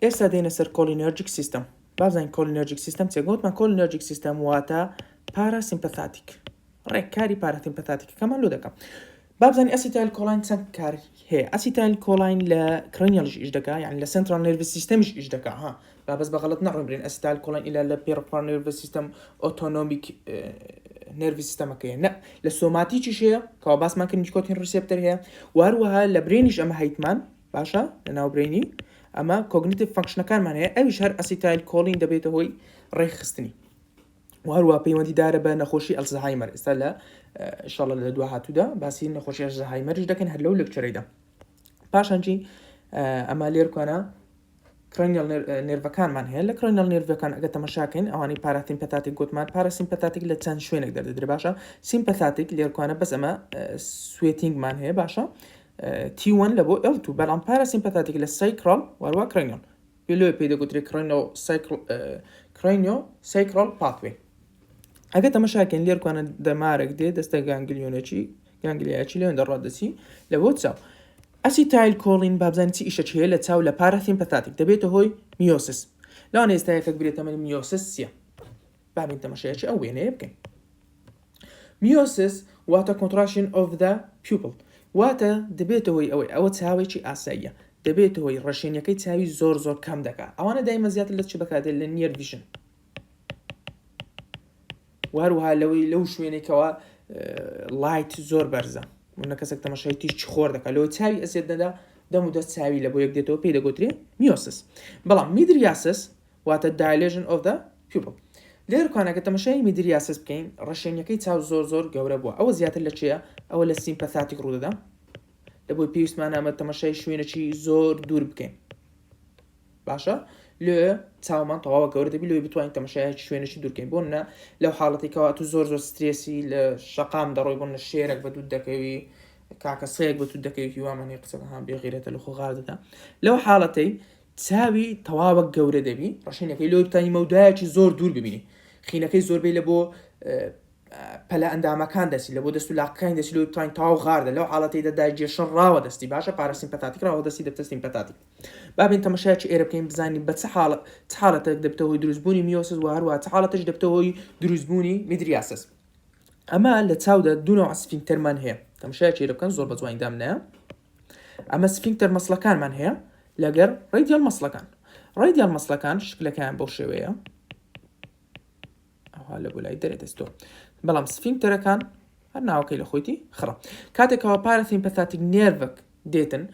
ئێستا دێنە سەر cholinergic system. بابزانین cholinergic system چیە؟ گۆتمان cholinergic system واتە parasympathetic. ڕێک کاری parasympathetic ەکەمان لۆ دەکا. بابزانین acetylcholine چەند کار هەیە. acetylcholine لە cranial یش ئیش دەکا، یعنی لە central nervous system یش ئیش دەکا. ها با بەس بە غەڵەت نەڕۆین برێن acetylcholine ئیلا لە peripheral nervous system autonomic nervous system ەکەیە نە لە somatic یش هەیە کەوا باسمان کرد nicotine receptor هەیە و هەروەها لە brain یش ئەمە هەیتمان باشە لە ناو brain ی ئەمە cognitive function ەکانمان هەیە ئەویش هەر acetylcholine دەبێتە هۆی ڕێکخستنی و هەروە پەیوەندیدارە بە نەخۆشی ئەلزەهایمەر ئێستا لە شڵە لە دواهاتوودا باسی نەخۆشی ئەلزەهایمەریش دەکەن هەر لەو lecture ەیدا پاشان چی ئەمە لێرکانە cranial nerve ەکانمان هەیە لە cranial nerve ەکان ئەگە تەمەشاکەین ئەوانەی parasympathetic گوتمان parasympathetic لە چەند شوێنێک دەردەدرێ باشە sympathetic لێرکانە بەس ئەمە sweating مان هەیە باشە T1 لە بۆ L2 بەڵام parasympathetic لە sacral وەروە cranial پێ پێی دەگوترێت craniosacral pathway ئەگە تەمەشاکەین لێرکانە دەمارێک دێ دەستە ganglion ێکی ganglia چی لەوێن دەڕات دەچی لە بۆ چاو acetylcholine بابزانین چی ئیشە هەیە لە چاو لە parasympathetic دەبێتە هۆی miosis لەوانە ئێستا یەکێک برێتە من miosis چییە بابین تەمەشایەکی ئەو وێنەیە بکەین miosis واتە contraction of the pupil واتە دەبێتە هۆی ئەوەی ئەوە چاوێکی ئاساییە دەبێتە هۆی ڕەشێنیەکەی چاوی زۆر زۆر کەم دەکات ئەوانە دایمە زیاتر لە چ بەکاردێت لە near vision و هەروەها لەوەی لەو شوێنێکەوە light زۆر بەرزە منە کەسێک تەمەشای تیشکی خۆر دەکات لەوەی چاوی ئەزیەت نەدا دەم و دەست چاوی لە بۆ یەک دێتەوە پێی دەگوترێ miosis بەڵام mydriasis واتە dilation of the pupil لێرکانەکە تەمەشای mydriasis بکەین ڕەشێنیەکەی چاو زۆر زۆر گەورە بووە ئەوە زیاتر لە چیە ئەوە لە sympathetic ڕوودەدا لە بۆی پێویستمان ئەمە تەمەشای شوێنێکی زۆر دوور بکەین باشە لێ چاومان تەواوە گەورە دەبی لۆی بتوانین تەمەشایەکی شوێنێکی دوورکەین بۆ نە لەو حاڵەتی کەوا تو زۆر زۆر سترێسی لە شەقام دەڕۆی بۆ نە شێرێک بە دووت دەکەوی کاکە سەیەک بە توت دەکەوی هیوامانی قسەکە هان بێغیرەتە لە خۆ غار دەدا لەو حاڵەتەی چاوی تەواوە گەورە دەبی ڕەشینەکەی لۆی بتانی مەودایەکی زۆر دوور ببینی خینەکەی زۆربەی لە بۆ پەلە ئەندامەکان دەستی لە بۆ دەست و لاقەکانی دەستی لۆی بتوانین تەواو غاردە لەو حاڵەتەی دە digestion ڕاوە دەستی باشە parasympathetic ڕاوە دەستی دەبتە sympathetic با بێین تەمەشایەکی ئێرە بکەین بزانین بە چ حاڵ چ حاڵەتێک دەبتە هۆی دروستبوونی miosis و هەروەها چ حاڵەتێک دەبتە هۆی دروستبوونی mydriasis ئەمە لە چاودا دوو نەوع sphincter مان هەیە تەمەشایەکی ئێرە بکەن زۆر بە جوانی دامنایە ئەمە sphincter muscle ەکانمان هەیە لەگەر radial muscle ەکان radial muscle ەکان شکلەکەیان بەو شێوەیە ئەوها لە بۆ لای دەرێ دەستۆ بەڵام sphincter ەکان هەر ناوەکەی لە خۆیتی خڕە کاتێکەوە parasympathetic nerve ک دێتن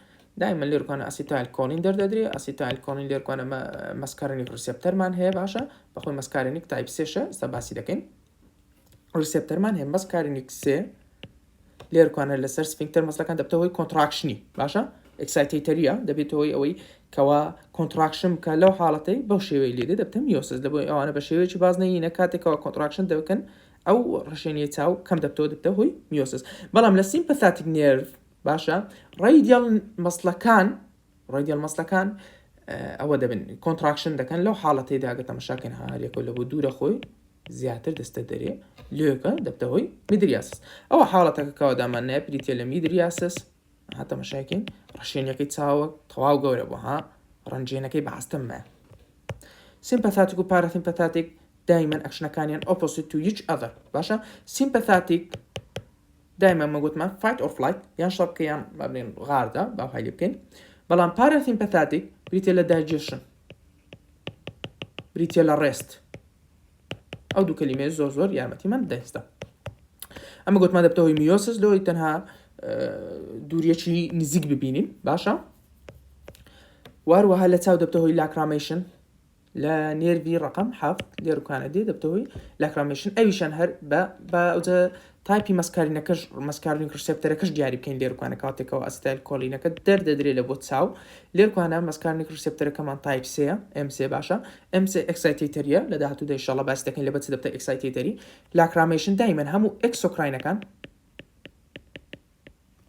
دایمە لێرکانە acetylcholine دەردەدرێ acetylcholine لێرکانە muscarinic receptor مان هەیە باشە بەخۆی muscarinic type سێشە ئستا باسی دەکەین receptor مان هەیە muscarinic سێ لێرکانە لەسەر sphincter muscle ەکان دەبتە هۆی contraction ی باشە excitatory ە دەبێتە هۆی ئەوەی کەوا contraction بکە لەو حاڵەتەی بەو شێوەی لێدێ دەبتە miosis لە بۆی ئەوانە بە شێوەیەکی بازنەیینە کاتێکەوە contraction دەکەن ئەو ڕشێنیە چاو کەم دەبتەوە دەبتە هۆی miosis بەڵام لە sympathetic nerve باشە radial muscle ەکان radial muscle ەکان ئەوە دەبن contraction دەکەن لەو حاڵەتەی داگە تەمەشاکەن هاریەکە لە بۆ دوورە خۆی زیاتر دەستە دەرێ لێکە دەبتە هۆی mydriasis ئەوە حاڵەتەکە کەوا دامان نایە بریتە لە mydriasis ها تەمەشاکەین ڕەشێنیەکەی چاوە تەواو گەورە بوو ها ڕەنجێنەکەی بەعاستەمە sympathetic و parasympathetic دایمەن action ەکانیان opposite to each other باشە sympathetic دایمە مە گوتمان fight or flight یان شەڕ بکە یان بابلێن غاردە با های لێ بکەین بەڵام parasympathetic بریتە لە digestion بریتە لە rest ئەو دوو کەلیمەیە زۆر زۆر یارمەتیمان دەێستا ئەمە گوتمان دەبتە هۆی miosis لەوەی تەنها دووریەکی نزیک ببینین باشە واروەها لە چاو دەبتە هۆی lacrimation لە nerve ی ڕقم حەفت لێرکانە دێ دەبتە هۆی lacrimation ئەویشان هەر بە بە ئەوجە type ی muscarine ەکەش muscarinic receptor ەکەش دیاری بکەین لێرکانە کاتێکەوە acetylcholine ەکە دەردەدرێ لە بۆ چاو لێرکانە muscarinic receptor ەکەمان type سێ M سێ باشە M سێ excitatory ە لە داهاتوودا ئیشاڵڵا باسی دەکەین لە بە چ دەبتە excitatory lacrimation دایمەن هەموو exocrine ەکان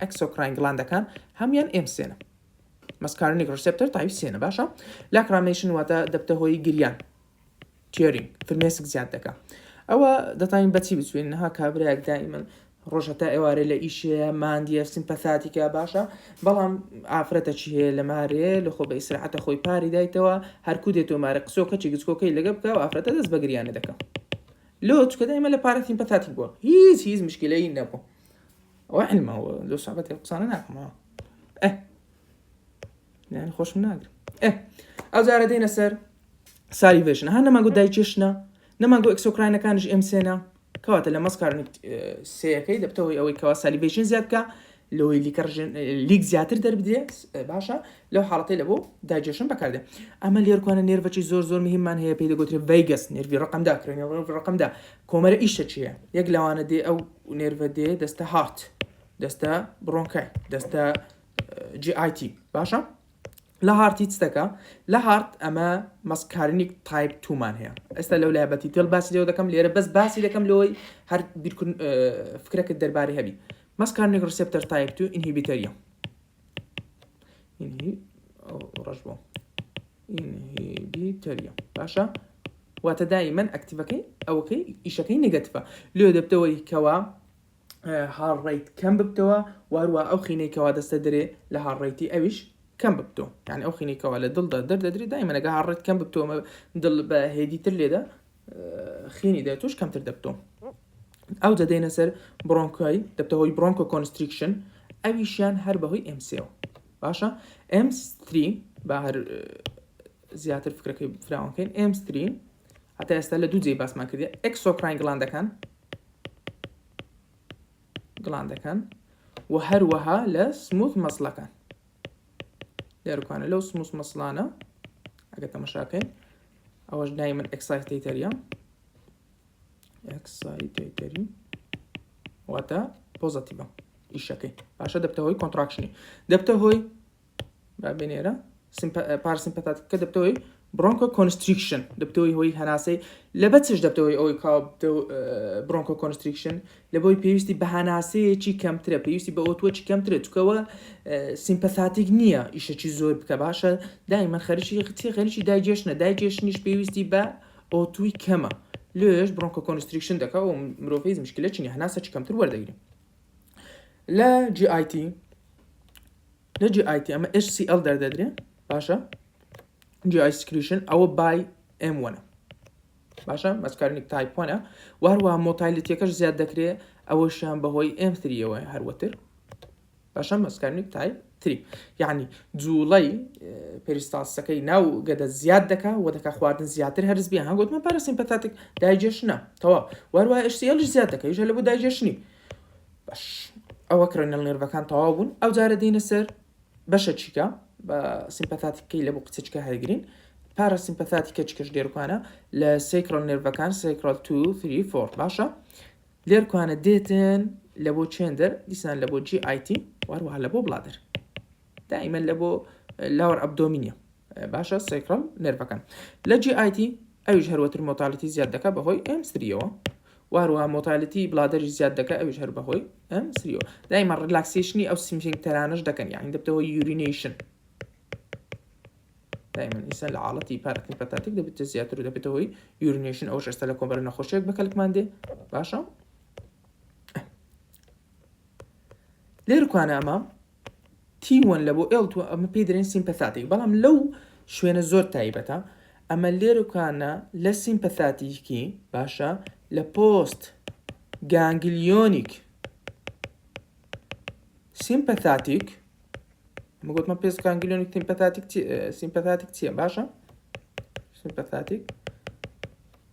exocrine gland ەکان هەموان M سێنە muscarinic receptor type سێنە باشە lacrimation واتە دەبتە هۆی گریان tearing فرمێسک زیاد دەکا ئەوە دەتوانین بەچی بچوین ها کابراەک دائیمەن. ڕۆژ هەتا ئێوارێ لە ئیشەیە ماندیە sympathetic ە باشە بەڵام ئافرەتە چی هەیە لە مارێ لە خۆ بە ئیسراحەتە خۆی پاری دایتەوە هەرکو دێتەوە مارە قسۆکە چی گچکۆکەی لەگە بکە و ئافرەتە دەست بە گریانە دەکە لۆ چکە دایمە لە parasympathetic بووە هیچ هیچ مشکلەی نەبوو ئەوە علمە لۆ سابەتی قسانە ناکەمەوە ئە یانی خۆشم ناگرم ئێ ئەو جارە دێنە سەر salivation ها نەمانگو digestion ە نەمانگو exocrine ەکانیش M سێنە کەواتە لە muscarinic سێەکەی دەبتەوەی ئەوەی کەوا salivation زیاد بکە لەوەی لیکەڕژێن لیک زیاتر دەربدرێ باشە لەو حاڵەتی لە بۆ digestion بەکاردێ ئەمە لێرکوانە nerve ەکی زۆر زۆر مهممان هەیە پێی دەگوترێ vagus nerve ی ڕقمدا کرێن ڕقمدا کۆمەرە ئیشە چییە یەک لەوانە دێ ئەو nerve ە دێ دەستە heart دەستە bronchi دەستە GIT باشە لە heart ی چ دەکا لە heart ئەمە muscarinic type two مان هەیە ئێستا لەو لای بە detail باسی لێەوە دەکەم لێرە بەس باسی دەکەم لەوەی هەر بیرکن فکرەکەت دەربارەی هەبی muscarinic receptor type 2 inhibitory ە inhi ڕەش بۆ inhibitory ە باشە واتە دایمەن active ەکەی ئەوەکەی ئیشەکەی negative ە لێ دەبتەوەی کەوا heart rate کەم ببتەوە واروا ئەو خینەی کەوا دەستە درێ لە heart rate ی ئەویش کەم ببتەوە یعنی ئەو خینەی کەوا لە دڵدا دەردەدرێ دایمە لەگە heart rate کەم ببتەوە دڵ بە هێدیتر لێدە خینی دێتوش کەمتر دەبتەوە ئەو دەدەینە سەر bronchi دەبتە هۆی bronchoconstriction ئەویشیان هەر بەهۆی M سێوە باشە M3 با هەر زیاتر فکرەکەی فراوانکەین M3 هەتا ئێستا لە دوو جێی باسمان کردی exocrine gland ەکان gland ەکان و هەروەها لە smooth muscle ەکان لێرکانە لەو smooth muscle انە ئەگە تەمەشاکەین ئەوەش دایمن excitatory ە excitatory واتە positive ە ئیشەکەی باشە دەبتە هۆی contraction ی دەبتە هۆی با بنێرە parasympathetic ەکە دەبتە هۆی bronchoconstriction دەبتە هۆی هۆی هەناسەی لە بەچش دەبتە هۆی ئەوەی کا bronchoconstriction لە بۆی پێویستی بە هەناسەیەکی کەمترە پێویستی بە O2 ەکی کەمترە چکەوە sympathetic نییە ئیشەکی زۆر بکە باشە دایمە خەریکی چی خەریکی digestion ە digestion یش پێویستی بە O2 ی کەمە لێش bronchoconstriction دەکا و مرۆڤ مشکلە چینی هەناسەکی کەمتر وەردەگری لە GIT لە GIT ئەمە HCl دەردەدرێ باشە GI secretion ئەوە by M one ە باشە muscarinic type one ە و هەروە motility ەکەش زیاد دەکرێ ئەوەشیان بەهۆی M three یەوە هەروەتر باشە muscarinic type 3 یعنی جوڵەی peristalsis ەکەی ناو گەدە زیاد دەکا و دەکا خواردن زیاتر هەرس بیان هەگوتمە parasympathetic digestion ە تەواو وەروە HCl زیاد دەکە یژە لە بۆ digestion ی باش ئەوە cranial nerve ەکان تەواو بوون ئەو جارە دێنە سەر بەشە چیکە بە sympathetic ەکەی لە بۆ قچەچکە هەرگرین parasympathetic ە چکەش لێرکانە لە sacral nerve ەکان sacral 2 3 4 باشە لێرکانە دێتن لە بۆ چێندەر دیسان لە بۆ GIT واروها لە بۆ bladder دائما لە بۆ lower abdomen ە باشە sacral nerve ەکان لە GIT ئەویش هەروەتر motility زیاد دەکات بەهۆی M three یەوە واروها motility bladder یش زیاد دەکات ئەویش هەر بەهۆی M three یەوە دایما relaxation ی ئەو sphincter انەش دەکەن یعنی دەبتەوە urination دایما ئینسان لە حاڵەتی parasympathetic دەبێتە زیاتر و دەبێتە هۆی urination ئەوش ئێستا لە کۆمەرە نەخۆشیێک بەکەلکمان دێ باشە لێرکوانە ئەمە T one لە بۆ L two ئەمە پێی دەرێن sympathetic بەڵام لەو شوێنە زۆر تایبەتە ئەمە لێرکانە لە sympathetic ی باشە لە postganglionic sympathetic ئەمە گوتمە postganglionic sympathetic sympathetic چییە باشە sympathetic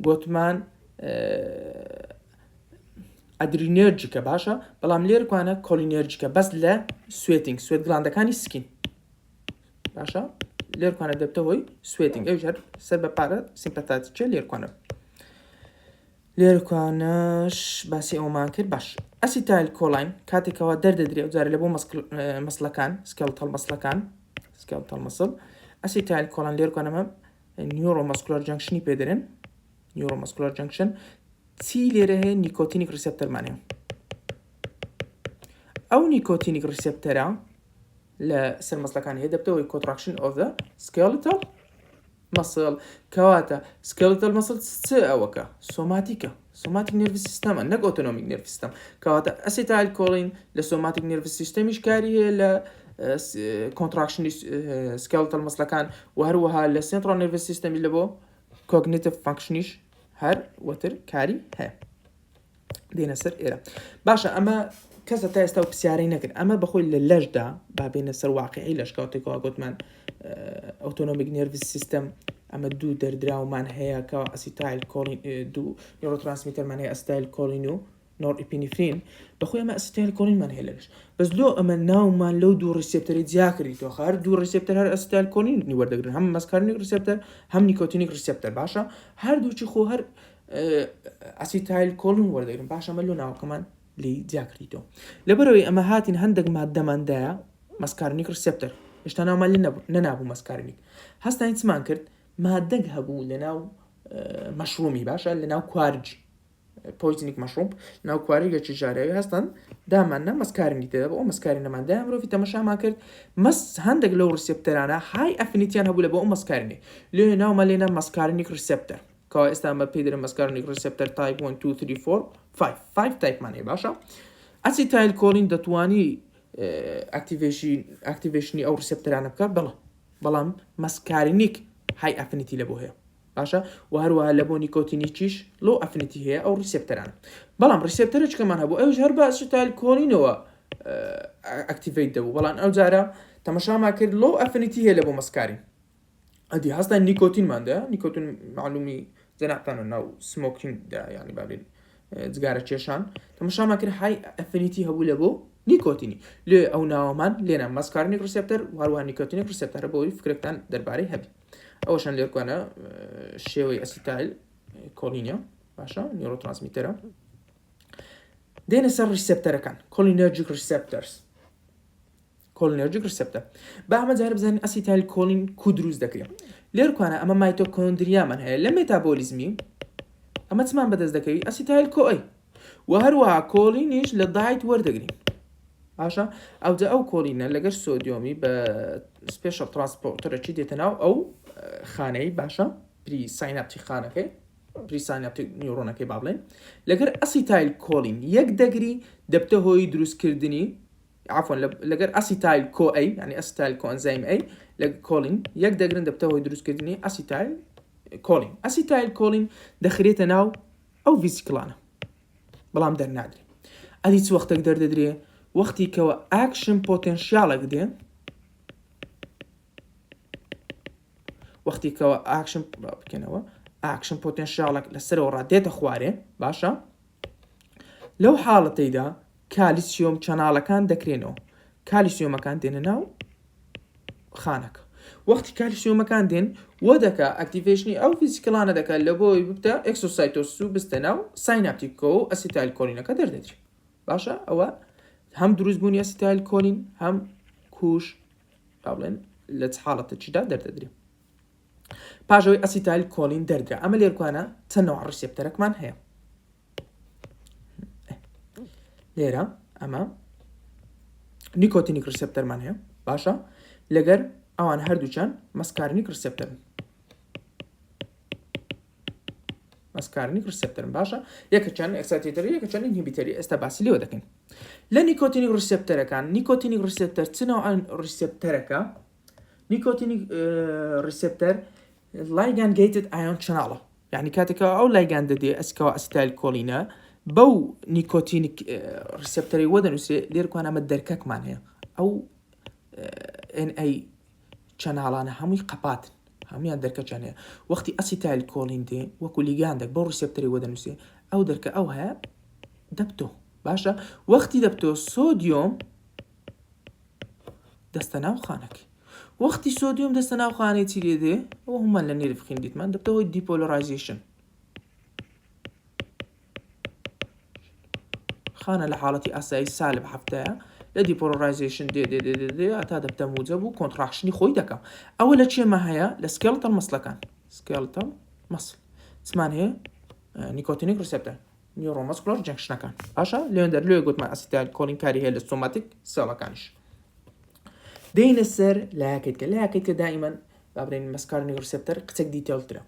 گوتمان adrenergic ە باشە بەڵام لێرکوانە cholinergic ە بەس لە sweating sweat gland ەکانی skin باشە لێرکوانە دەبتە هۆی sweating ئەویش هەر سەر بە parasympathetic ە لێرکوانە لێرکوانەش باسی ئەومان کرد باش acetylcholine کاتێکەوە دەردەدرێ جارە لە بۆ muscle ەکان skeletal muscle ەکان skeletal muscle acetylcholine لێرکوانەمە neuromuscular junction ی پێدرێن neuromuscular junction چی لێرە هەیە nicotinic receptor مان هەیە ئەو nicotinic receptor ە لە سەر muscle ەکان هەیە دەبتەوەی contraction of the skeletal. muscle کەواتە skeletal muscle چ ئەوەکە somatic ە somatic nerve system ە نەک autonomic nerve system کەواتە acetylcholine لە somatic nerve system یش کاری هەیە لە contraction ی skeletal muscle ەکان و هەروەها لە central nerve system ی لە بۆ cognitive function یش هەر وەتر کاری هەیە دێنە سەر ئێرە باشە ئەمە کەسە تا ئێستا و پرسیارەی نەکرد ئەمە بەخۆی لە لەشدا با بێنە سەر واقعی لەشکاوتێکەوە گوتمان autonomic nerve system ئەمە دوو دەردراومان هەیە کە acetylcholine دوو neurotransmitter مان هەیە acetylcholine و norepinephrine بەخۆی ئەمە acetylcholine مان هەیە لەش بەس لۆ ئەمە ناومان لەو دوو receptor ی جیا کردیتەوە هەر دوو receptor هەر acetylcholine ی وەردەگرن هەم muscarinic receptor هەم nicotinic receptor باشە هەردووچی خۆ هەر acetylcholine وەردەگرن باشە ئەمە لۆ ناوەکەمان لی جیا کردیتەوە لەبەرەوەی ئەمە هاتین هەندێک مادەماندایە muscarinic receptor هێشتا ناومان لێ نەنابوو muscarinic هەستاین چمان کرد مادەک هەبوو لەناو mushroom ی باشە لەناو کوارج poisonic mushroom ناو کوارگێکی ژارەوی هەستان دامان نا muscarinic تێدا بۆ ئەو muscarine ەمان دای مرۆڤی تەمەشامان کرد مەس هەندێک لەو receptor انە high affinity یان هەبوو لە بۆ ئەو muscarine ی لێ ناومان لێنا muscarinic receptor کەوا ئێستا ئەمە پێی دەرێن muscarinic receptor type 1 2 3 4 5 5 type مان هەیە باشە acetylcholine دەتوانی activation ی ئەو receptor انە بکە بەڵێ بەڵام muscarinic high affinity لە بۆ هەیە باشە و هەروەها لە بۆ nicotinic یش low affinity هەیە ئەو receptor انە بەڵام receptor ەکەمان هەبوو ئەوش هەر بە acetylcholine ەوە activate دەبوو بەڵام ئەو جارە تەمەشامان کرد low affinity هەیە لە بۆ muscarine ئەدی هەستا نیکۆتینماندا نیکۆتین معلومی جەنابتانە ناو smoking دا یعنی بابین جگارە کێشان تەمەشامان کرد high affinity هەبوو لە بۆ نیکۆتینی لێ ئەو ناوەمان لێنا muscarinic receptor هەروەها nicotinic receptor ە بۆی فکرەکان دەربارەی هەبی ئەوەشان لێرکوانە شێوەی acetylcholine ە باشە neurotransmitter ە دێنە سەر receptor ەکان cholinergic receptors cholinergic receptor با ئەمە جارە بزانین acetylcholine کو دروست دەکرێت لێرکوانە ئەمە mitochondria مان هەیە لە metabolism ی ئەمە چمان بەدەست دەکەوی acetyl CoA و هەروەها کۆلینیش لە diet وەردەگرین باشە ئەوجا ئەو کۆلینە لەگەر سۆدیۆمی بە special transporter ەکی دێتە ناو ئەو خانەی باشە presynaptic خانەکەی presynaptic neuron ەکەی با بڵێن لەگەر acetylcholine یەک دەگری دەبتە هۆی دروستکردنی عفوا لەگەر acetyl CoA یعنی acetyl coenzyme A لە کۆلین یەک دەگرن دەبتە هۆی دروستکردنی acetylcholine acetylcholine دەخرێتە ناو ئەو vesicle انە بەڵام دەرنادرێ ئەدی چ وەختێک دەردەدرێ وەختی کەوە action potential ێک دێ وەختی کەوە ئاکشن بکەنەوە action potential ێک لەسەرەوە ڕا دێتە خوارێ باشە لەو حاڵەتەیدا calcium channel ەکان دەکرێنەوە کالیسیۆمەکان دێنە ناو خانەکە وەختی کالیسیۆمەکان دێن وە دەکا activation ی ئەو vesicle انە دەکات لە بۆی ببتە exocytosis و بستە ناو synaptic کۆ و acetylcholine ەکە دەردەدرێت باشە ئەوە هەم دروست بوونی acetylcholine هەم کوش با بڵێن لە چ حاڵەتێکیدا دەردەدرێت پاش ئەوەی acetylcholine دەردرا ئەمە لێرکوانە چەند نەوع receptor ەکمان هەیە لێرە ئەمە nicotinic receptor مان هەیە باشە لەگەر ئەوان هەردووچان muscarinic receptor ن muscarinic receptor ن باشە یەکەچەند excitatory یەکەچەند inhibitory ئێستا باسی لێوە دەکەین لە nicotinic receptor ەکان nicotinic receptor چ نەوعەن receptor ەکە nicotinic receptor ligand gated ion channel ە یعنی کاتێکەوە ئەو ligand دەدێ ئەسکەوە acetylcholine ە بەو nicotinic receptor ی وە دەنووسێ لێرکوان ئەمە دەرکەکمان هەیە ئەو NA channel انە هەمووی قەپاتن هەمویان دەرکەچیان هەیە وەختی acetylcholine دێ وەکو ligand ێک بەو receptor ی وە دەنووسێ ئەو دەرکە ئەو هەیە دەبتۆ باشە وەختی دەبتۆ سۆدیۆم دەستە ناو خانەکەی وەختی سۆدیۆم دەستە ناو خانەی چی لێ دێ ئەوە هەموومان لە nerve خوێندیتمان دەبتە هۆی depolarization خانە لە حاڵەتی ئاسایی سالب هەفتەیە لە depolarization دێ دێ دێ دێ دێ هەتا دەبتە موجەب و contraction ی خۆی دەکا ئەوە لە چێمە هەیە لە skeletal muscle ەکان skeletal muscle چمان هەیە nicotinic receptor neuromuscular junction ەکان باشە لێندەر لێ گوتمان acetylcholine کاری هەیە لە somatic cell ەکانیش دێنە سەر لایەکەیت کە لایەکەیت کە دائیمەن. با بڵێین muscarinic receptor قچێک detail ترە.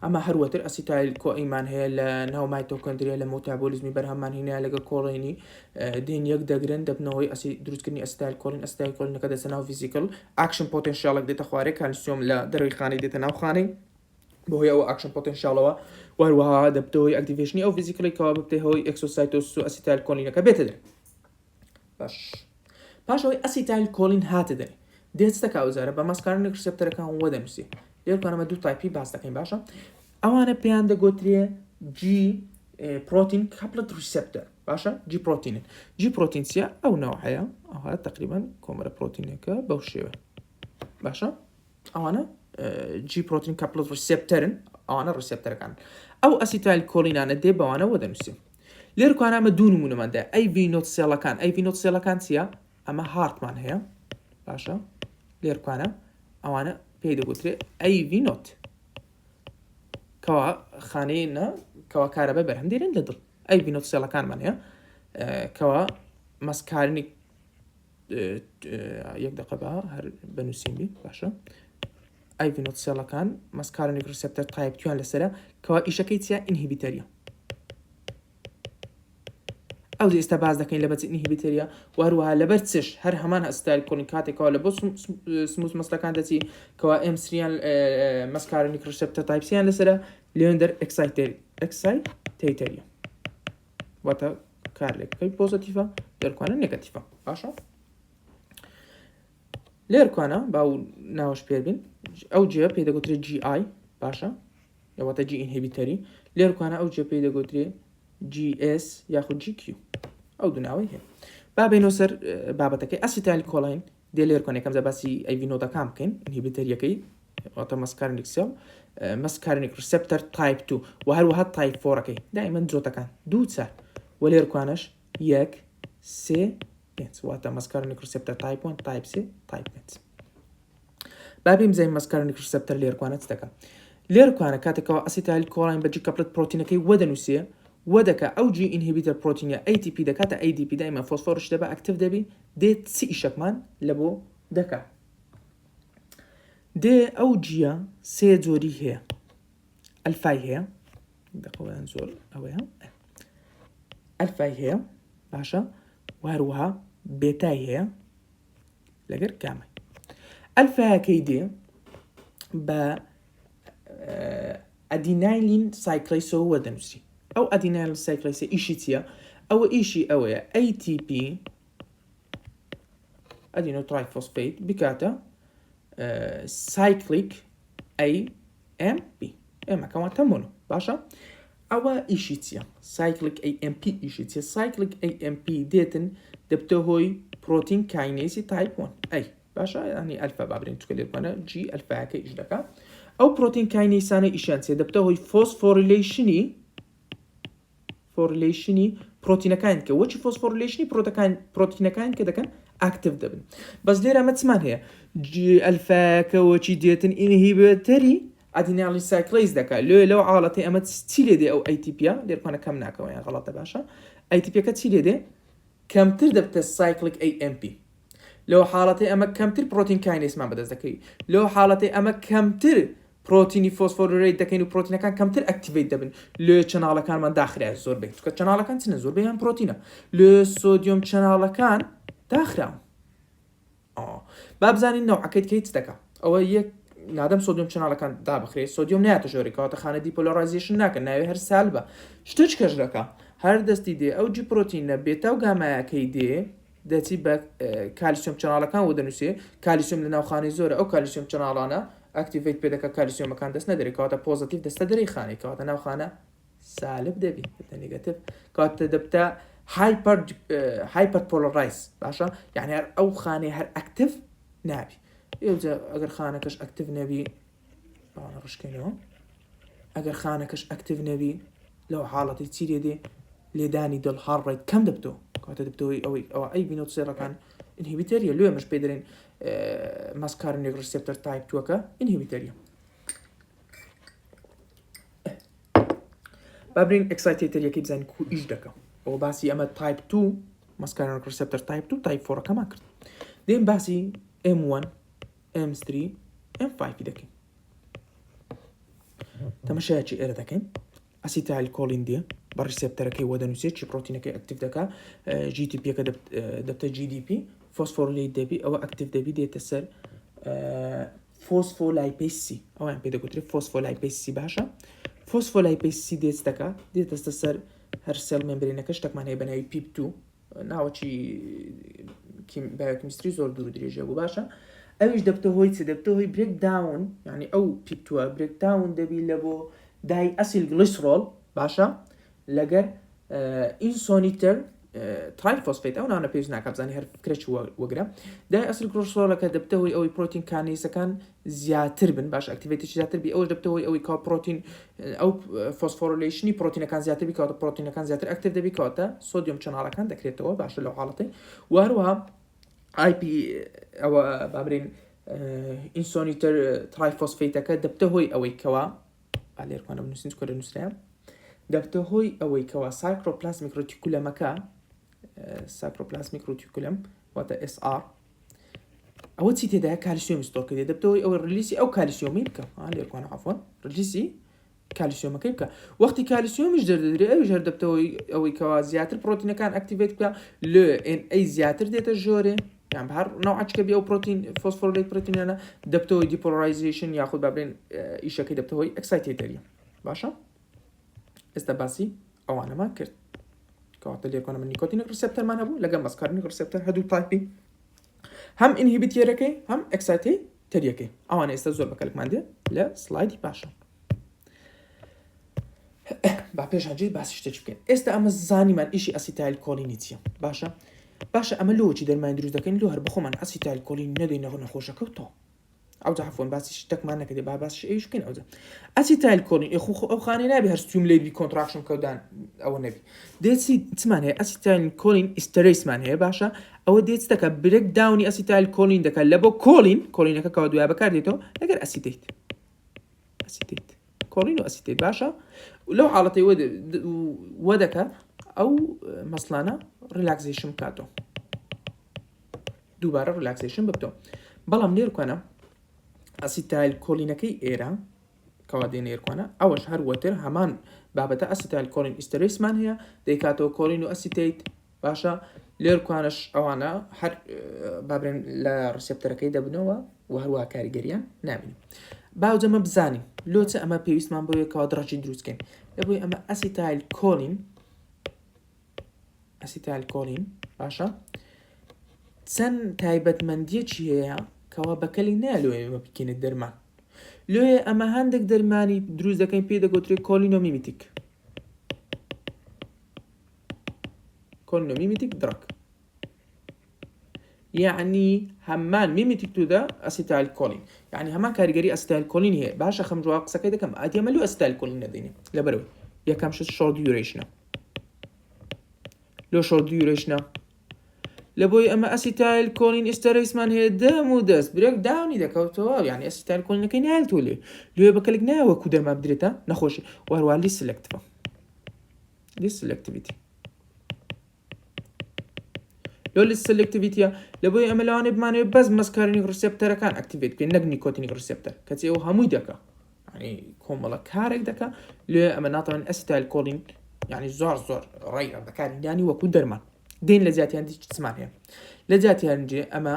ئەمە هەروەتر acetyl CoA مان هەیە لە ناو مایتۆکۆندریا لە مۆتابۆلیزمی بەرهەممان هینایە لەگەڵ کۆڵینی دێن یەک دەگرن دەبنەوەی ئەسی دروستکردنی acetyl choline acetyl choline ەکە دەچە ناو vesicle action potential ێک دێتە خوارێ کالسیۆم لە دەرەوەی خانەی دێتە ناو خانەی بەهۆی ئەو action potential ەوە وهروەها دەبتە هۆی activation ی ئەو vesicle ی کەوا ببتە هۆی exocytosis و acetyl choline ەکە بێتە دەر باش پاش ئەوەی acetyl choline هاتە دەرێ دێت چ دەکا ئەوجارە بە muscarinic receptor ەکان وە دەنووسێ لێرکانەمە دوو type ی باس دەکەین باشە ئەوانە پێیان دەگۆترێ G protein coupled receptor باشە G protein ن G protein چیە ئەو نەوعەیە ئەوها تقریبا کۆمەرە پرۆتینەکە بەو شێوە باشە ئەوانە G protein coupled receptor ن ئەوانە receptor ەکان ئەو acetyl choline انە دێ بەوانە وە دەنووسێ لێرکوانە ئەمە دوو نمونەماندا AV node cell ەکان AV node cell ەکان چییە ئەمە heart مان هەیە باشە لێرکوانە ئەوانە پێی دەگوترێ AV node کەوا خانەی نا کەوا کارەبای بەرهەم دێنن لە دڵ AV node cell ەکانمان هەیە کەوا muscarinic یەک دقە بە هەر بەنووسین بی باشە AV node cell ەکان muscarinic receptor type two یان لەسرە کەوا ئیشەکەی چیە inhibitory ە ئەو ئێستا باز دەکەین لە بەچ inhibitory ە وهروەها لەبەر چش هەر هەمان acetyl choline کاتێکەوە لە بۆ smooth muscle ەکان دەچی کەوا M three یان muscarinic receptor type سیان لەسرە لێندەر excitatory ە واتە کارلێکەکەی positive ە لێرکوانە negative ە باشە لێرکوانە با و ناوەش پێبین ئەو جێ پێ دەگوترێت Gi باشە لەوەتە G inhibitory لێرکوانە ئەو جێ پێی دەگوترێ Gs یاخود Gq ئەو دوو ناوەی هەیە با بینەوە سەر بابەتەکەی acetyl choline دێ لێرکۆن یەکەم جا باسی AV node ەکان بکەین inhibitory ەکەی واتە muscarinic cell muscarinic receptor type 2 و هەروەها type four ەکەی دائیمەن جۆتەکان دوو چار و لێرکوانەش یەک سێ پێنج واتە muscarinic receptor type 1 تایپ سێ تایپ پێنج با بێم زای muscarinic receptor لێرکوانە چ دەکا لێرکوانە کاتێکەوە acetyl choline بە G coupled protein ەکەی وە دەنووسێ وە دەکا ئەو G inhibitor protein ە ATP دەکاتە ADP دایمە فۆسفۆرش دەبە active دەبی دێت چ ئیشەکمان لە بۆ دەکا دێ ئەو G یە سێ جۆری هەیە ئەلفای هەیە دەقەوەیان زۆر ئەوەیە ئەلفای هەیە باشە و هەروەها بێتای هەیە لەگەر گامای ئەلفایەکەی دێ بە adenylyl cyclase ەوە وەدەنووسی ئەو adenylyl cyclase ە ئیشی چییە؟ ئەوە ئیشی ئەوەیە ATP adenosine triphosphate بکاتە cyclic AMP ئێمەکە واتە mono باشە ئەوە ئیشی چییە cyclic AMP ئیشی چیە cyclic AMP دێتن دەبتە هۆی protein kinase ی type 1 ئەی باشە ینی ئەلفا بابرین چکە لێکوانە G ئەلفاکە ئیش دەکا ئەو protein kinase انە ئیشیان چیە دەبتە هۆی phosphorylation ی phosphorylation ی پرۆتینەکان کە وەچی phosphorylation ی پرۆتەکان پرۆتینەکان کە دەکەن active دەبن بەس لێرە ئەمە چمان هەیە ئەلفاکە وەچی دێتن inhibitory adenylyl cyclase دەکات لێ لەو عاڵەتی ئەمە چی لێ دێ ئەو ATP ە لێرکانە کەم ناکەوە یان غەڵەتە باشە ATP ەکە چی لێ دێ کەمتر دەبتە cyclic AMP لەو حاڵەتەی ئەمە کەمتر protein kinase مان بەدەست دەکەوی لەو حاڵەتەی ئەمە کەمتر پرۆتینی phosphorylate دەکەین و پرۆتینەکان کەمتر activate دەبن لێ channel ەکانمان داخرا زۆربەی چونکە channel ەکان چنە زۆربەیان پرۆتینە لێ sodium channel ەکان داخراون با بزانین نەوعەکەیت کەی چ دەکا ئەوە یەک نادەم sodium channel ەکان دابخرێ سۆدیۆم ناتە ژۆری کەواتە خانە depolarization ناکە ناوێ هەر سالبە شتێک کەش دەکا هەر دەستی دێ ئەو G protein ە بێتا و گامایەکەی دێ دەچی بە calcium channel ەکان و دەنووسێ کالیسیۆم لە ناوخانەی زۆرە ئەو calcium channel انە activate پێ دەکە کالیسیۆمەکان دەست نەدەرێ کەواتە positive دەستە دەرەی خانەی کەواتە ناوخانە سالب دەبی دەبتە negative کەواتە دەبتە hyper hyperpolarize باشە یعنی هەر ئەو خانەی هەر active نابی ئێجا ئەگەر خانەکەش active نەبی ئەوانە ڕشکەینەوە ئەگەر خانەکەش active نەبی لەو حاڵەتی چی لێ دێ لێدانی دڵ heart rate کەم دەبتەوە کاتە دەبتەوەی ئەوەی ئەوە AV node cell ەکان inhibitory ە لێ مش پێ دەرێن muscarinic receptor type two ەکە inhibitory ە با برین excitatory ەکەی بزانین کو ئیش دەکەم ئەوە باسی ئەمە type 2 muscarinic receptor type 2 type 4 ەکەمان کرد دێن باسی M1 M3 M5 دەکەین. تەمەشایەکی ئێرە دەکەین. acetylcholine دێ بە receptor ەکەی وە دەنووسێت چی پرۆتینەکەی active دەکا GTP ەکە دەبتە GDP phosphorylate دەبی ئەوە active دەبی دێتە سەر phospholipase C ئەویان پێ دەگوترێت phospholipase C باشە phospholipase C دێت دەکا دێتەستە سەر هەر cell membrane ەکە شتێکمان هەیە بە ناوی PIP 2 ناوەکی biochemistry زۆر دوور درێژە بوو باشە ئەویش دەبتە هۆی چ دەبتە هۆی breakdown یعنی ئەو PIP two ە breakdown دەبی لە بۆ diacylglycerol باشە لەگەر inositol triphosphate ئەو ناونە پێویست ناکە بزانانی هەر فکرە چووە وەگرە diacylglycerol ەکە دەبتە هۆی ئەوەی protein kinase ەکان زیاتر بن باش activity زیاتر بی ئەوش دەبتە هۆی ئەوەی کا پرۆتین ئەو phosphorylation ی پرۆتینەکان زیاتر بکاتە پرۆتینەکان زیاتر active دەبی کەواتە sodium channel ەکان دەکرێتەوە باشە لەو حاڵەتی و هەروەها IP ئەوە بابرین inositol triphosphate ەکە دەبتە هۆی ئەوەی کەوا لێرکانە بنووسین چکە لە نووسرا دەبتە هۆی ئەوەی کەوا sarcoplasmic reticulum ەکە sarcoplasmic reticulum واتە SR ئەوە چی تێدایە کالیسیۆمی store کردێ دەبتەوەی ئەوەی release ی ئەو کالیسیۆمی بکە لێرکوانە عفوەن release ی کالیسیۆمەکەی بکە وەختی کالیسیۆمیش دەردەدرێ ئەویش هەر دەبتەوەی ئەوەی کەوا زیاتر پرۆتینەکان activate بکە لە Na زیاتر دێتە ژۆرێ یان هەر نەوعچکە بێ ئەو پرۆتین phosphorylate پرۆتینانە دەبتەوەی depolarization یاخود با بڵێن ئیشەکەی دەبتەوەی excitatory باشە ئێستا باسی ئەوانەمان کرد کەواتە لێکۆنە من nicotinic receptor مان هەبوو لەگەڵ muscarinic receptor هەردوو type ی هەم inhibitory ەکەی هەم excitatory ەکەی ئەوانە ئێستا زۆر بەکەلکمان دێ لە slide ی پاشان با پێش هەجێ باسی شتێک بکەین ئێستا ئەمە زانیمان ئیشی acetylcholine ی چییە باشە باشە ئەمە لۆچی دەرمان دروست دەکەین لۆ هەر بەخۆمان acetylcholine نەدەینەوە نەخۆشەکە و تۆ ئەوجا عەفوەن باسی شتەکمان نەکردی با باسی ئەویش بکەین ئەوجا acetylcholine ئێ خو ئەو خانەی نابێ هەر stimulate بی contraction کەودان ئەوە نەبی دێت چی چمان هەیە acetylcholine esterase مان هەیە باشە ئەوە دێت دەکە breakdown ی acetylcholine دەکات لە بۆ choline choline ەکە کەوا دوای بەکار دێتەوە لەگەر acetate acetate choline و acetate باشە لەو حاڵەتی وە دەکە ئەو muscle انە relaxation بکاتەوە دووبارە relaxation ببتەوە بەڵام لێرکوانە acetylcholine ەکەی ئێرە کەوا دێنە ئێرکوانە ئەوەش هەر وەتر هەمان بابەتە acetylcholine esterase مان هەیە دەیکاتەوە choline و acetate باشە لێرکوانش ئەوانە هەر بابرێن لە receptor ەکەی دەبنەوە و هەروە کاریگەریان نابین باوجەمە بزانین لۆچە ئەمە پێویستمان بۆیە کەوا drug ی دروستکەین لە بۆی ئەمە acetylcholine acetylcholine باشە چەند تایبەتمەندیەکی هەیە کەوا بەکەلی نایە لۆ ئێمە بکەینە دەرمان لۆیە ئەمە هەندێک دەرمانی دروست دەکەین پێی دەگوترێت cholinomimetic cholinomimetic drug یعنی هەمان mimetic to the acetylcholine یعنی هەمان کاریگەری acetylcholine هەیە باشە خەم جواب قسەکەی دەکەم ئادی ئەمە لۆ acetylcholine نەدەینێ لەبەرەوەی یەکەم شت short duration ە لۆ short duration ە لە بۆی ئەمە acetylcholine esterase مان هەیە دەم و دەست breakdown ی دەکەوتەوە یعنی acetylcholine ەکەی نایەتەوە لێ لێ بەکەلک نایە وەکو دەرمان بدرێتە نەخۆشی وهروە less selective ە less selectivity لۆ less selectivity ە لە بۆی ئەمە لەوانەیە بمانەوێت بەس muscarinic receptor ەکان activate بکەین نەک nicotinic receptor کەچی ئەو هەمووی دەکا یعنی کۆمەڵە کارێک دەکا لێ ئەمە ناتوانین acetylcholine یعنی زۆر زۆر ڕێیە بەکارهێنانی وەکو دەرمان دێن لە جیاتیان چمان هەیە لە جیاتیان جێ ئەمە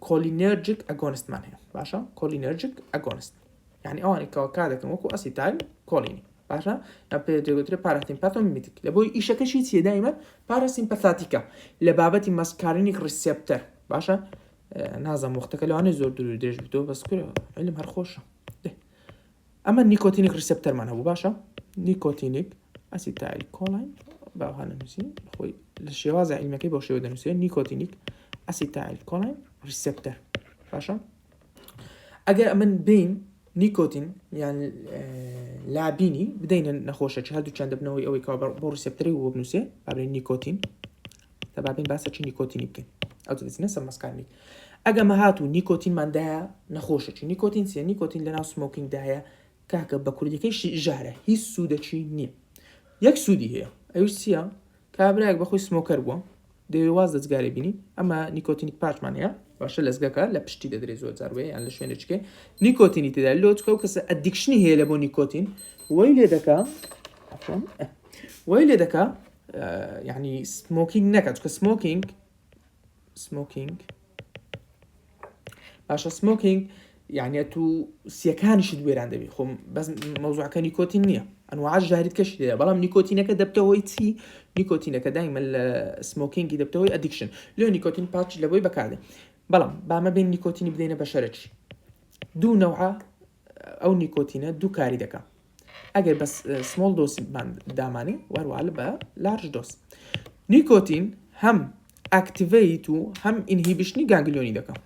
cholinergic agonist مان هەیە باشە cholinergic agonist یعنی ئەوانەی کەوا کار دەکەن وەکو acetylcholine ی باشە یان پێ دەگوترێ parasympathomimetic لە بۆی ئیشەکەشی چیە دایمە parasympathetic ە لە بابەتی muscarinic receptor باشە نازم وەختەکە لەوانەیە زۆر دوور درێژ بتەوە بەس کورە علم هەر خۆشە ئەمە nicotinic receptor مان هەبوو باشە nicotinic acetylcholine باوها نەنووسین خۆی لە شێوازە علمەکەی بۆ شێوە دەنووسێت nicotinic acetylcholine receptor باشە ئەگەر ئەمن بین نیکۆتین یان لابینی بدەینە نەخۆشەکی هەردووکیان دەبنەوەی ئەوەی کە بۆ receptor ی بۆ بنووسێ بابێن نیکۆتین تەبابین باسە چی نیکۆتینی بکەین ئەو دەچنە سەر muscarinic ئەگە مەهات و نیکۆتینمان دایە نەخۆشەکی نیکۆتین چیە نیکۆتین لەناو smoking دایە کاکە بە کوردیەکەی ژارە هیچ سوودەکی نییە یەک سوودی هەیە ئەویش چییە کابراەک بەخۆی smoker بووە دەوێ واز لە جگارە بینی ئەمە nicotinic patch مان هەیە. باشە لەزگەکە لە پشتی دەدرێ زۆر جار وێ یان لە شوێنێکێ نیکۆتینی تێدا لۆچکە و کەسە addiction ی هەیە لە بۆ نیکۆتین وای لێ دەکا وای لێ دەکا یعنی smoking نەکات چکە smoking smoking باشە smoking یعنی تو سیەکانیشت وێران دەبی خۆم بەس مەوزوعەکە نیکۆتین نییە ئەنواع ژەهریت کەشی تێدا بەڵام نیکۆتینەکە دەبتە هۆی چی نیکۆتینەکە دایمە لە smoking ی دەبتە هۆی addiction لۆ nicotine patch لە بۆی بەکاردێ بەڵام بامە بین نیکۆتینی بدەینە بەشەرەکی دوو نەوعە ئەو نیکۆتینە دوو کاری دەکا ئەگەر بەس small dose مان دامانی وەروە بە large dose نیکۆتین هەم activate و هەم inhibition ی ganglion ی دەکەم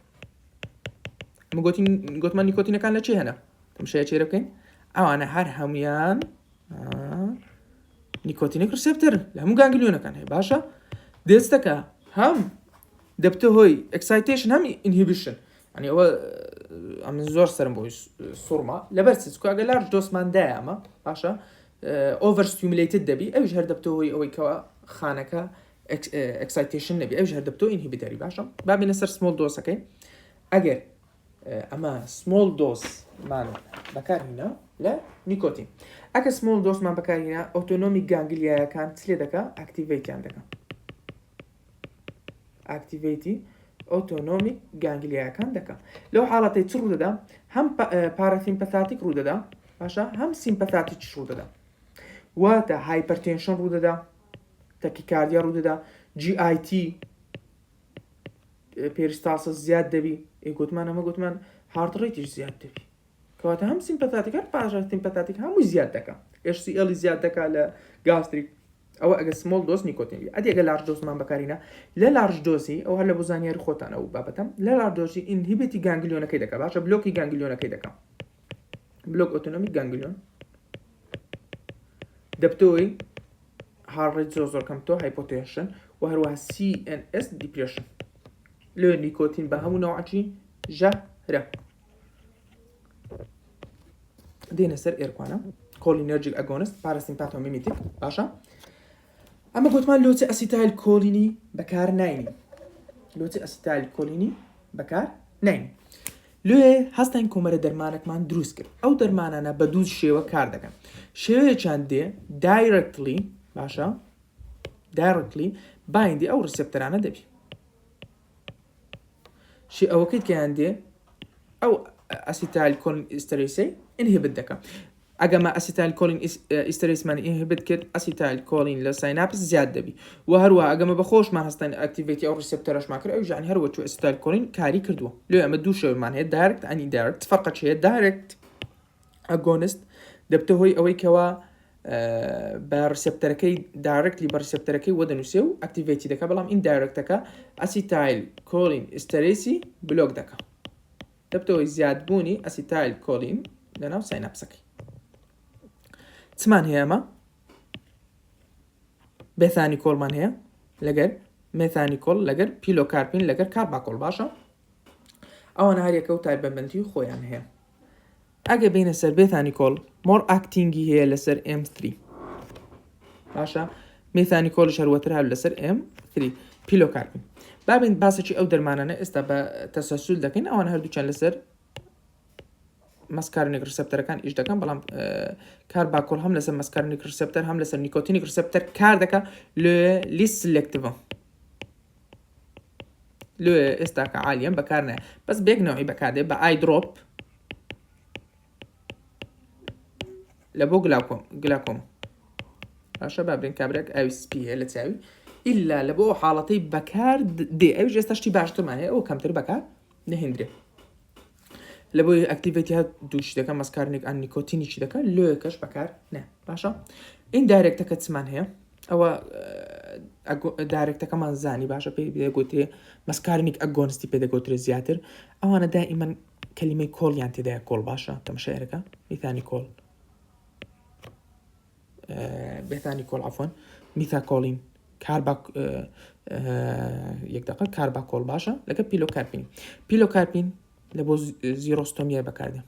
گوتین گوتمان نیکۆتینەکان لە چی هەنە تەمشای چێرە بکەین ئەوانە هەر هەمویان nicotinic receptor ن لە هەموو ganglion ەکان هەیە باشە دێستەکە هەم دەبتە هۆی excitation هەم inhibition ئەنی ئەوە ئەمن زۆر سرم بۆی سوڕما لەبەر چ چکە ئەگەر large dose مان دایە ئەمە باشە over stimulated دەبی ئەوش هەر دەبتە هۆی ئەوەی کەەوە خانەکە excitation نەبی ئەوش هەر دەبتەوە inhibitory باشە با بینە سەر small dose ەکەی ئەگەر ئەمە small dose مان بەکارهینا لە نیکۆتین ئەگە small dose مان بەکارهینا autonomic ganglia یەکان چ لێ دەکا activate یان دەکا activate ی autonomic ganglia یەکان دەکا لەو حاڵەتەی چ ڕوودەدا هەم parasympathetic ڕوودەدا باشە هەم sympathetic ڕوودەدا واتە hypertension ڕوودەدا tachycardia ڕوودەدا GIT peristalsis زیاد دەبی ئێ گوتمان ئەمە گوتمان heart rate یش زیاد دەبی کەواتە هەم sympathetic هەر parasympathetic هەمووی زیاد دەکا HCl زیاد دەکا لە gastric ئەوە ئەگە small dose نیکۆتین بی ئەدی ئەگە large dose مان بەکارینە لە large dose ی ئەو هەر لە بۆ زانیاری خۆتان ئەو بابەتەم لە large dose ی inhibit ی ganglion ەکەی دەکا باشە block ی ganglion ەکەی دەکا block autonomic ganglion دەبتەوەی heart rate زۆر زۆر کەم تۆ hypotension و هەروەها CNS depression لۆ نیکۆتین بە هەموو نەوعەکی ژەهرە دێنە سەر ئێرکوانە cholinergic agonist parasympathomimetic باشە ئەمە گوتمان لۆچە acetylcholine ی بەکار ناینی لۆچە acetylcholine ی بەکار ناینی لێ هەستاین کۆمەرە دەرمانێکمان دروست کرد ئەو دەرمانانە بە دوو شێوە کار دەکەن شێوەیەکیان دێ directly باشە directly bind ی ئەو receptor انە دەبی شی ئەوەکەی کەیان دێ ئەو acetylcholine esterase ی inhibit دەکەم ئەگەمە acetylcholine esterase مان inhibit کرد acetylcholine لە synapse زیاد دەبی و هەروە ئەگەمە بە خۆشمان هەستان activate ی ئەو receptor ەشمان کرد ئەو ژانی هەروە چوو acetylcholine کاری کردووە لێ ئەمە دوو شێوەمان هەیە direct and indirect فەرقە چیە direct agonist دەبتە هۆی ئەوەی کەوا بە receptor ەکەی directly بە receptor ەکەی وە دەنووسێ و activate ی دەکە بەڵام indirect ەکە acetylcholine esterase ی block دەکە دەبتە هۆی زیادبوونی acetylcholine لەناو synapse ەکەی چمان هەیە ئەمە bethanechol مان هەیە لەگەر methanechol لەگەر pilocarpine لەگەر carbachol باشە ئەوانە هەریەکە و تایبەتمەندی خۆیان هەیە ئەگە بینە سەر bethanechol more acting ی هەیە لەسەر M3 باشە methanechol یش هەروەتر هەر لەسەر M3 pilocarpine بابین باسێکی ئەو دەرمانانە ئێستا بە تەسەسول دەکەین ئەوان هەردووچیان لەسەر muscarinic receptor ەکان ئیش دەکەن بەڵام carbachol هەم لەسەر muscarinic receptor هەم لەسەر nicotinic receptor کار دەکە لێ less selective ە لێ ئێستاکە عالیەم بەکار نایە بەس بێک نەوەی بەکاردێ بە eye drop لە بۆ glaucom glaucom باشە با برێن کابراک ئاوی سپی هەیە لە چاوی ئللا لە بۆ حاڵەتەی بەکار دێ ئەویش ئێستا شتی باشترمان هەیە ئەو کەمتر بەکار نەهێندرێ لە بۆی activate ی هەر دووشی دەکە muscarinic and nicotinic ی دەکە لۆیەکەش بەکار نە باشە indirect ەکە چمان هەیە ئەوە direct ەکەمان زانی باشە پێی دەگوترێ muscarinic agonist ی پێ دەگوترێ زیاتر ئەوانە دائیمەن کەلیمەی کۆڵیان تێدایە کۆڵ باشە تەمەشایەکە bethanechol bethanechol عفوا methacholine carba یەک دقە carbachol باشە لەگە pilocarpine pilocarpine لە بۆ xerostomia بەکاردێ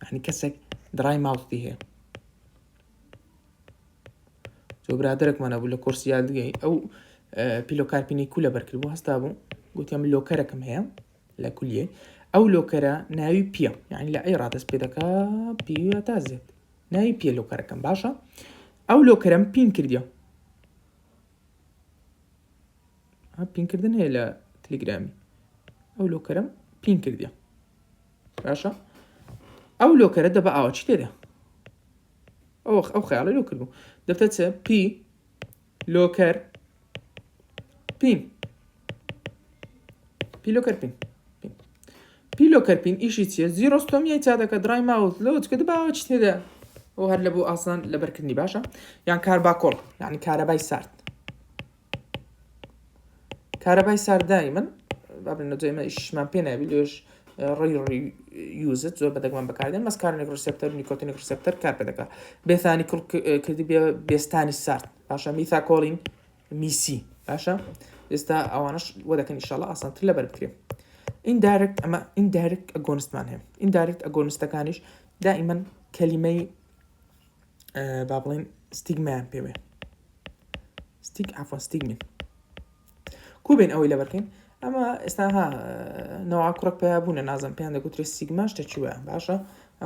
یعنی کەسێک dry mouth ی هەیە زۆ برادەرێکمان هەبوو لە کۆرسی یادگەی ئەو pilocarpine ی کو لەبەر کردبوو هەستا بوو گوتیان من locker ەکەم هەیە لە کولیەی ئەو locker ە ناوی پیە یعنی لە A ڕا دەست پێ دەکا P تا Z ناوی پیە locker ەکەم باشە ئەو locker ەم pin کردیە پینکردن هەیە لە تلیگرامی ئەو locker ەم pin کردیە باشە ئەو locker ە دەبە ئاوە چی تێدا ئەو ئەو خەیاڵی لۆ کردبوو دەبتە چ P locker pin P locker pin P locker pin ئیشی چییە xerostomia ی چا دەکە dry mouth لەوە چکە دەباوە چی تێدا ئەو هەر لە بۆ ئاسان لەبەرکردنی باشە یان carbachol یعنی کارەبای سارد کارەبای سارد دایمەن بابن نەجۆ ئێمە ئیشمان پێ نابی لێش rarely used زۆر بە دەگمەن بەکاردێن muscarinic receptor nicotinic receptor کار پێ دەکا بێثانی کڵ کردی بێ بێستانی سارد باشە methacholine میسی باشە ئێستا ئەوانش وە دەکەن ئیشاڵە ئاسانتر لەبەر بکرێ indirect ئەمە indirect agonist مان هەیە indirect agonist ەکانیش دائیمەن کەلیمەی با بڵێن ستیگمایان پێوێ ستیگ عفوا stigmine کو بین ئەوەی لەبەرکەین ئەمە ئێستا ها نەوە کوڕک پیا بوونە نازم پێیان دەگوترێ سیگما شتە چی وایە باشە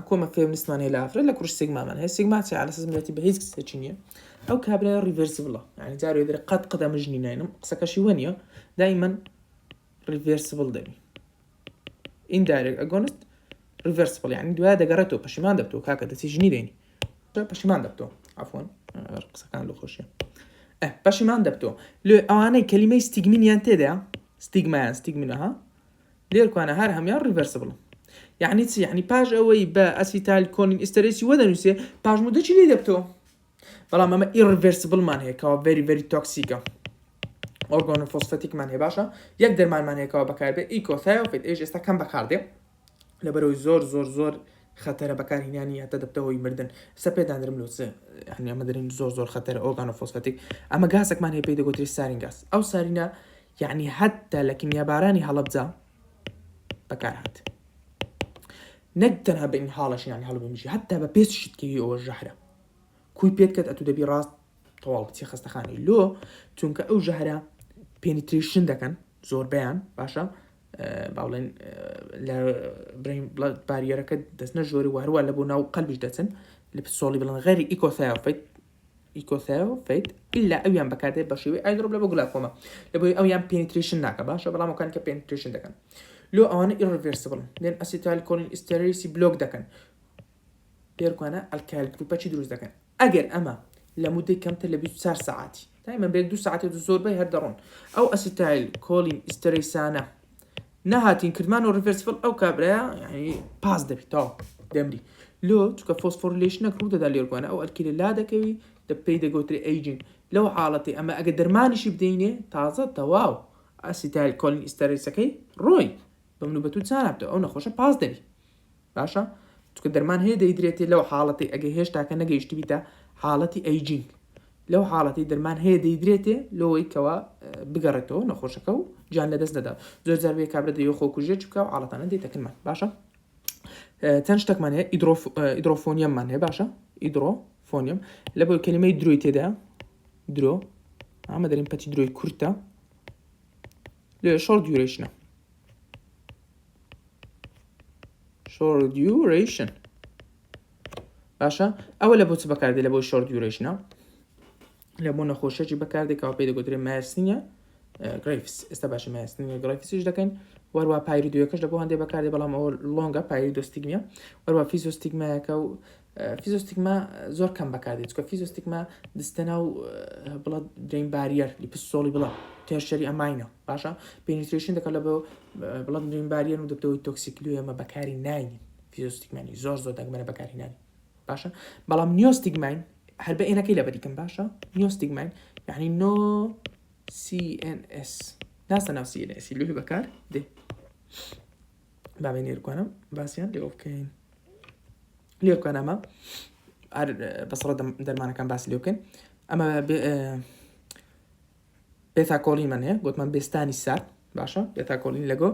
کۆمە feminist مان هەیە لە ئافرەت لە کوڕش سیگمامان هەیە سیگما چی على ملەتی بە هیچ کەسێکی نییە ئەو کابرای reversible ە یعنی جارێ دەرێ قەت قەت ئەمە ژنی ناینم قسەکەشی وە نییە دایمەن reversible دەبی indirect agonist reversible یعنی دوای دەگەڕێتەوە پەشیمان دەبتەوە کاکە دەچی ژنی دێنی پەشیمان دەبتەوە عفوا قسەکان لە خۆشیە پەشیمان دەبتەوە لێ ئەوانەی کەلیمەی stigmine یان تێدا ستیگمایان stigmine ەها لێرکوانە هەر هەمیان reversible یعنی چی یعنی پاش ئەوەی بە acetylcholine esterase ی وە دەنووسێ پاش مدەچی لێ دەبتەوە بەڵام ئەمە irreversible مان هەیە کەوا very very toxic ە organophosphatic مان هەیە باشە یەک دەرمانمان هەیە کەوا بەکاربێ echothiophate ئێش ئێستا کەم بەکاردێ لەبەرەوەی زۆر زۆر زۆر خەتەرە بەکارهینانی هەتا دەبتە هۆی مردن ئێستا پێدانرم لۆ چ یعنی ئەمە دەرین زۆر زۆر خەتەرە organophosphatic ئەمە گازێکمان هەیە پێی دەگوترێت sarin gas ئەو سارینە یعنی هەتا لە کیمیابارانی هەڵەبجە بەکارهات نەک تەنها بە inhalation یعنی هەڵبمژی هەتا بە پێست شتکەوی ئەوە ژەهرە کوی پێت کەت ئەتو دەبی ڕاست تەواو بچی خەستەخانەی لۆ چونکە ئەو ژەهرە penetration دەکەن زۆربیان باشە با بڵێن لە brain blood barrier ەکە دەستنە ژۆری و هەروە لە بۆ ناو قەلبیش دەچن لە پسۆڵی بڵێن غەری echothiophate echothiophate ئللا ئەویان بەکاردێت بە شێوەی eye drop لە بۆ گلاکۆما لە بۆی ئەویان penetration ناکە باشە بەڵام ئەوکان کە penetration دەکەن لۆ ئەوانە irreversible دێن acetylcholine esterase ی block دەکەن پێرکوانە alkyl group ەچی دروست دەکەن ئەگەر ئەمە لە مودەی کەمتر لە 24 سەعاتی دایمە بێت دو ساعتێ دو زۆربەی هەر دەڕۆن ئەو acetylcholine esterase انە نەهاتین کردمان و reversible ئەو کابرایە یعنی پاس دەبی تاو دەمری لۆ چکە phosphorylation ەک ڕوو دەدا لێرگوانە ئەو alkyl ە لا دەکەوی دە پێی دەگوترێ aging لەو حاڵەتی ئەمە ئەگە دەرمانیشی بدەینێ تازە تەواو acetylcholine esterase ەکەی ڕۆی بەمن و بەتو چانابتەوە ئەو نەخۆشە پاس دەبی باشە چونکە دەرمان هەیە دەیدرێتێ لەو حاڵەتی ئەگە هێشتاکە نەگەیشتبیتە حاڵەتی aging لەو حاڵەتی دەرمان هەیە دەیدرێتێ لەوەی کەوا بگەڕێتەوە نەخۆشەکە و گیان لەدەست نەدا زۆر جار بێ کابرا دەیەوێ خۆکوژێ چ بکە و حاڵەتانە دێتەکنمان باشە چەند شتێکمان هەیە edrophonium مان هەیە باشە edrophonium لە بۆی کەلیمەی درۆی تێدا درۆ ئەمە دەرین پەتی درۆی کورتە لێ short duration ە short duration باشە ئەوە لە بۆ چ بەکاردێ لە بۆی short duration ە لە بۆ نەخۆشیەکی بەکاردێکەوە پێی دەگوترێ myasthenia gravis ئێستا باشە myasthenia gravis یش دەکەین وەروە pyrido یەکەش لە بۆ هەندێک بەکاردێ بەڵام ئەوە long ە pyridostigmine وەروە physostigma یەکە و physostigma زۆر کەم بەکاردێت چونکە physostigma دستە ناو blood brain barrier liposomal blood tertiary amine ە باشە penetration دەکات لە بۆ blood brain barrier و دەبتەوەی toxic لۆ ئێمە بەکاری ناینین physostigmine ی زۆر زۆر دەگمەنە بەکارهێنانی باشە بەڵام neostigmine هەر بە N ەکەی لەبەریکەم باشە neostigmine یعنی no CNS ناسە ناو CNS لۆ بەکار دێ بابێ نێرکوانم باسییان لێ بکەین لێ بکەن ئەمە بەسڕە دەرمانەکان باسی لێ بکەین ئەمە bethacholine مان هەیە گوتمان بێستانی سارد باشە bethacholine لەگۆ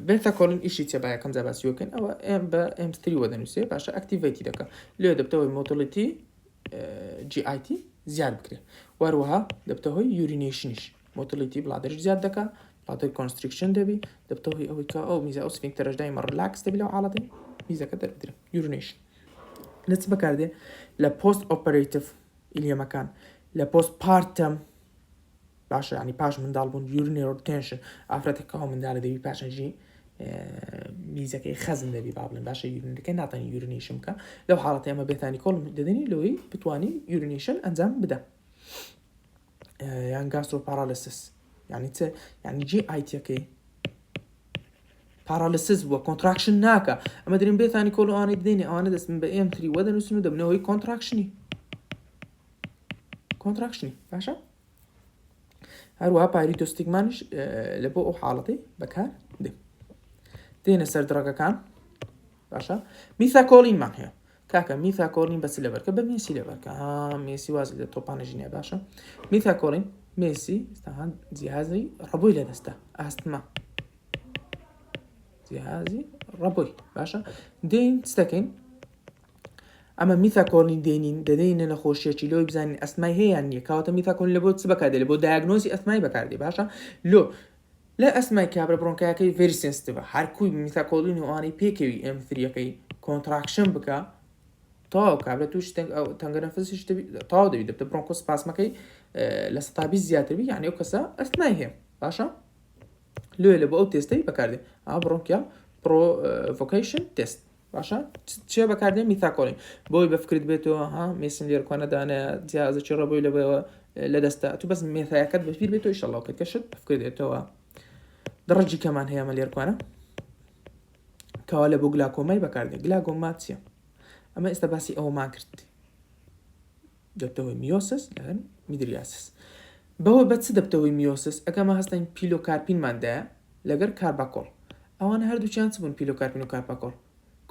bethacholine ئیشی چێ با یەکەم جا باسی بکەین ئەوە ئێم بە M three وە دەنووسێ باشە activate ی دەکە لێ دەبتەوەی motility GIT زیاد بکرێ. وەروەها دەبتە هۆی urination یش motility bladder یش زیاد دەکا bladder constriction دەبی دەبتە هۆی ئەوەی کە ئەو میزە ئەو sphincter ەش دایمە relax دەبی لەو حاڵەتەی میزەکە دەربدرێ urination لە چ بەکاردێ لە post operative ileum ەکان لە postpartum باشە ینی پاش منداڵ بوون urinary retention ئافرەتەکەەوە منداڵە دەبی پاشەژی میزەکەی خەزن دەبی با بڵێن باشە urine ەکەی ناتانی urination بکە لەو حاڵەتی ئەمە bethanechol دەدەنی لەوەی بتانی urination ئەنجام بدە یان gastroparalysis یعنی چ یعنی GIT ەکەی paralysis بووە contraction ناکە ئەمە درین bethanechol و ئەوانەی دێنێ ئەوانە دەستن بە M3 وە دەنووسن و دەبنەوەی contraction ی contraction ی باشە هەروەها pyridostigmine یش لە بۆ ئەو حاڵەتی بەکار دێ دێنە سەر drug ەکان باشە methacholine مان هەیە کاکە methacholine بەس لەبەرکە بە مێسی لەبەرکە ها مێسی وازی لە تۆپانە ژینە باشە methacholine مێسی جیهازی ڕەبۆی لە دەستە asthma جیهازی ڕەبۆی باشە دێین چ دەکەین ئەمە methacholine دێنین دەدەینە نەخۆشیەکی لۆی بزانین asthma ی هەیە یان نییە کەواتە methacholine لە بۆ چ بەکاردێ لە بۆ diagnosis ی asthma ی بەکاردێ باشە لۆ لە asthma ی کابرا bronchi ەکەی very sensitive ە هەرکوی methacholine و ئەوانەی پێکەوی M3 ەکەی contraction بکە تەواو کابرا توش تەنگە نەفەسیش تەواو دەبی دەبتە bronchospasm ەکەی لە 120 زیاتر بی یعنی ئەو کەسە asthma ی هەیە باشە لۆیە لە بۆ ئەو تێستەی بەکاردێ ئا bronchial provocation test باشە چێ بەکاردێ methacholine بۆی بە فکرت بێتەوە ها مێسم لێر کوانە دانە جیازەکی ڕەبۆی لەبەوە لە دەستە تو بەس مێثایەکەت بەبیر بێتەوە ئیشەڵڵا کە کەشت بە فکرت دێتەوە دەڕەجی کەمان هەیە ئەمە لێرکوانە کەوا لە بۆ glaucoma ی بەکاردێ glaucoma چییە ئەمە ئێستا باسی ئەوەمان کرد دەبتە هۆی miosis لەگەن mydriasis بەوە بە چ دەبتە هۆی miosis ئەگەمە هەستین pilocarpine ماندایە لەگەر carbachol ئەوانە هەردووکیان چ بوون pilocarpine و carbachol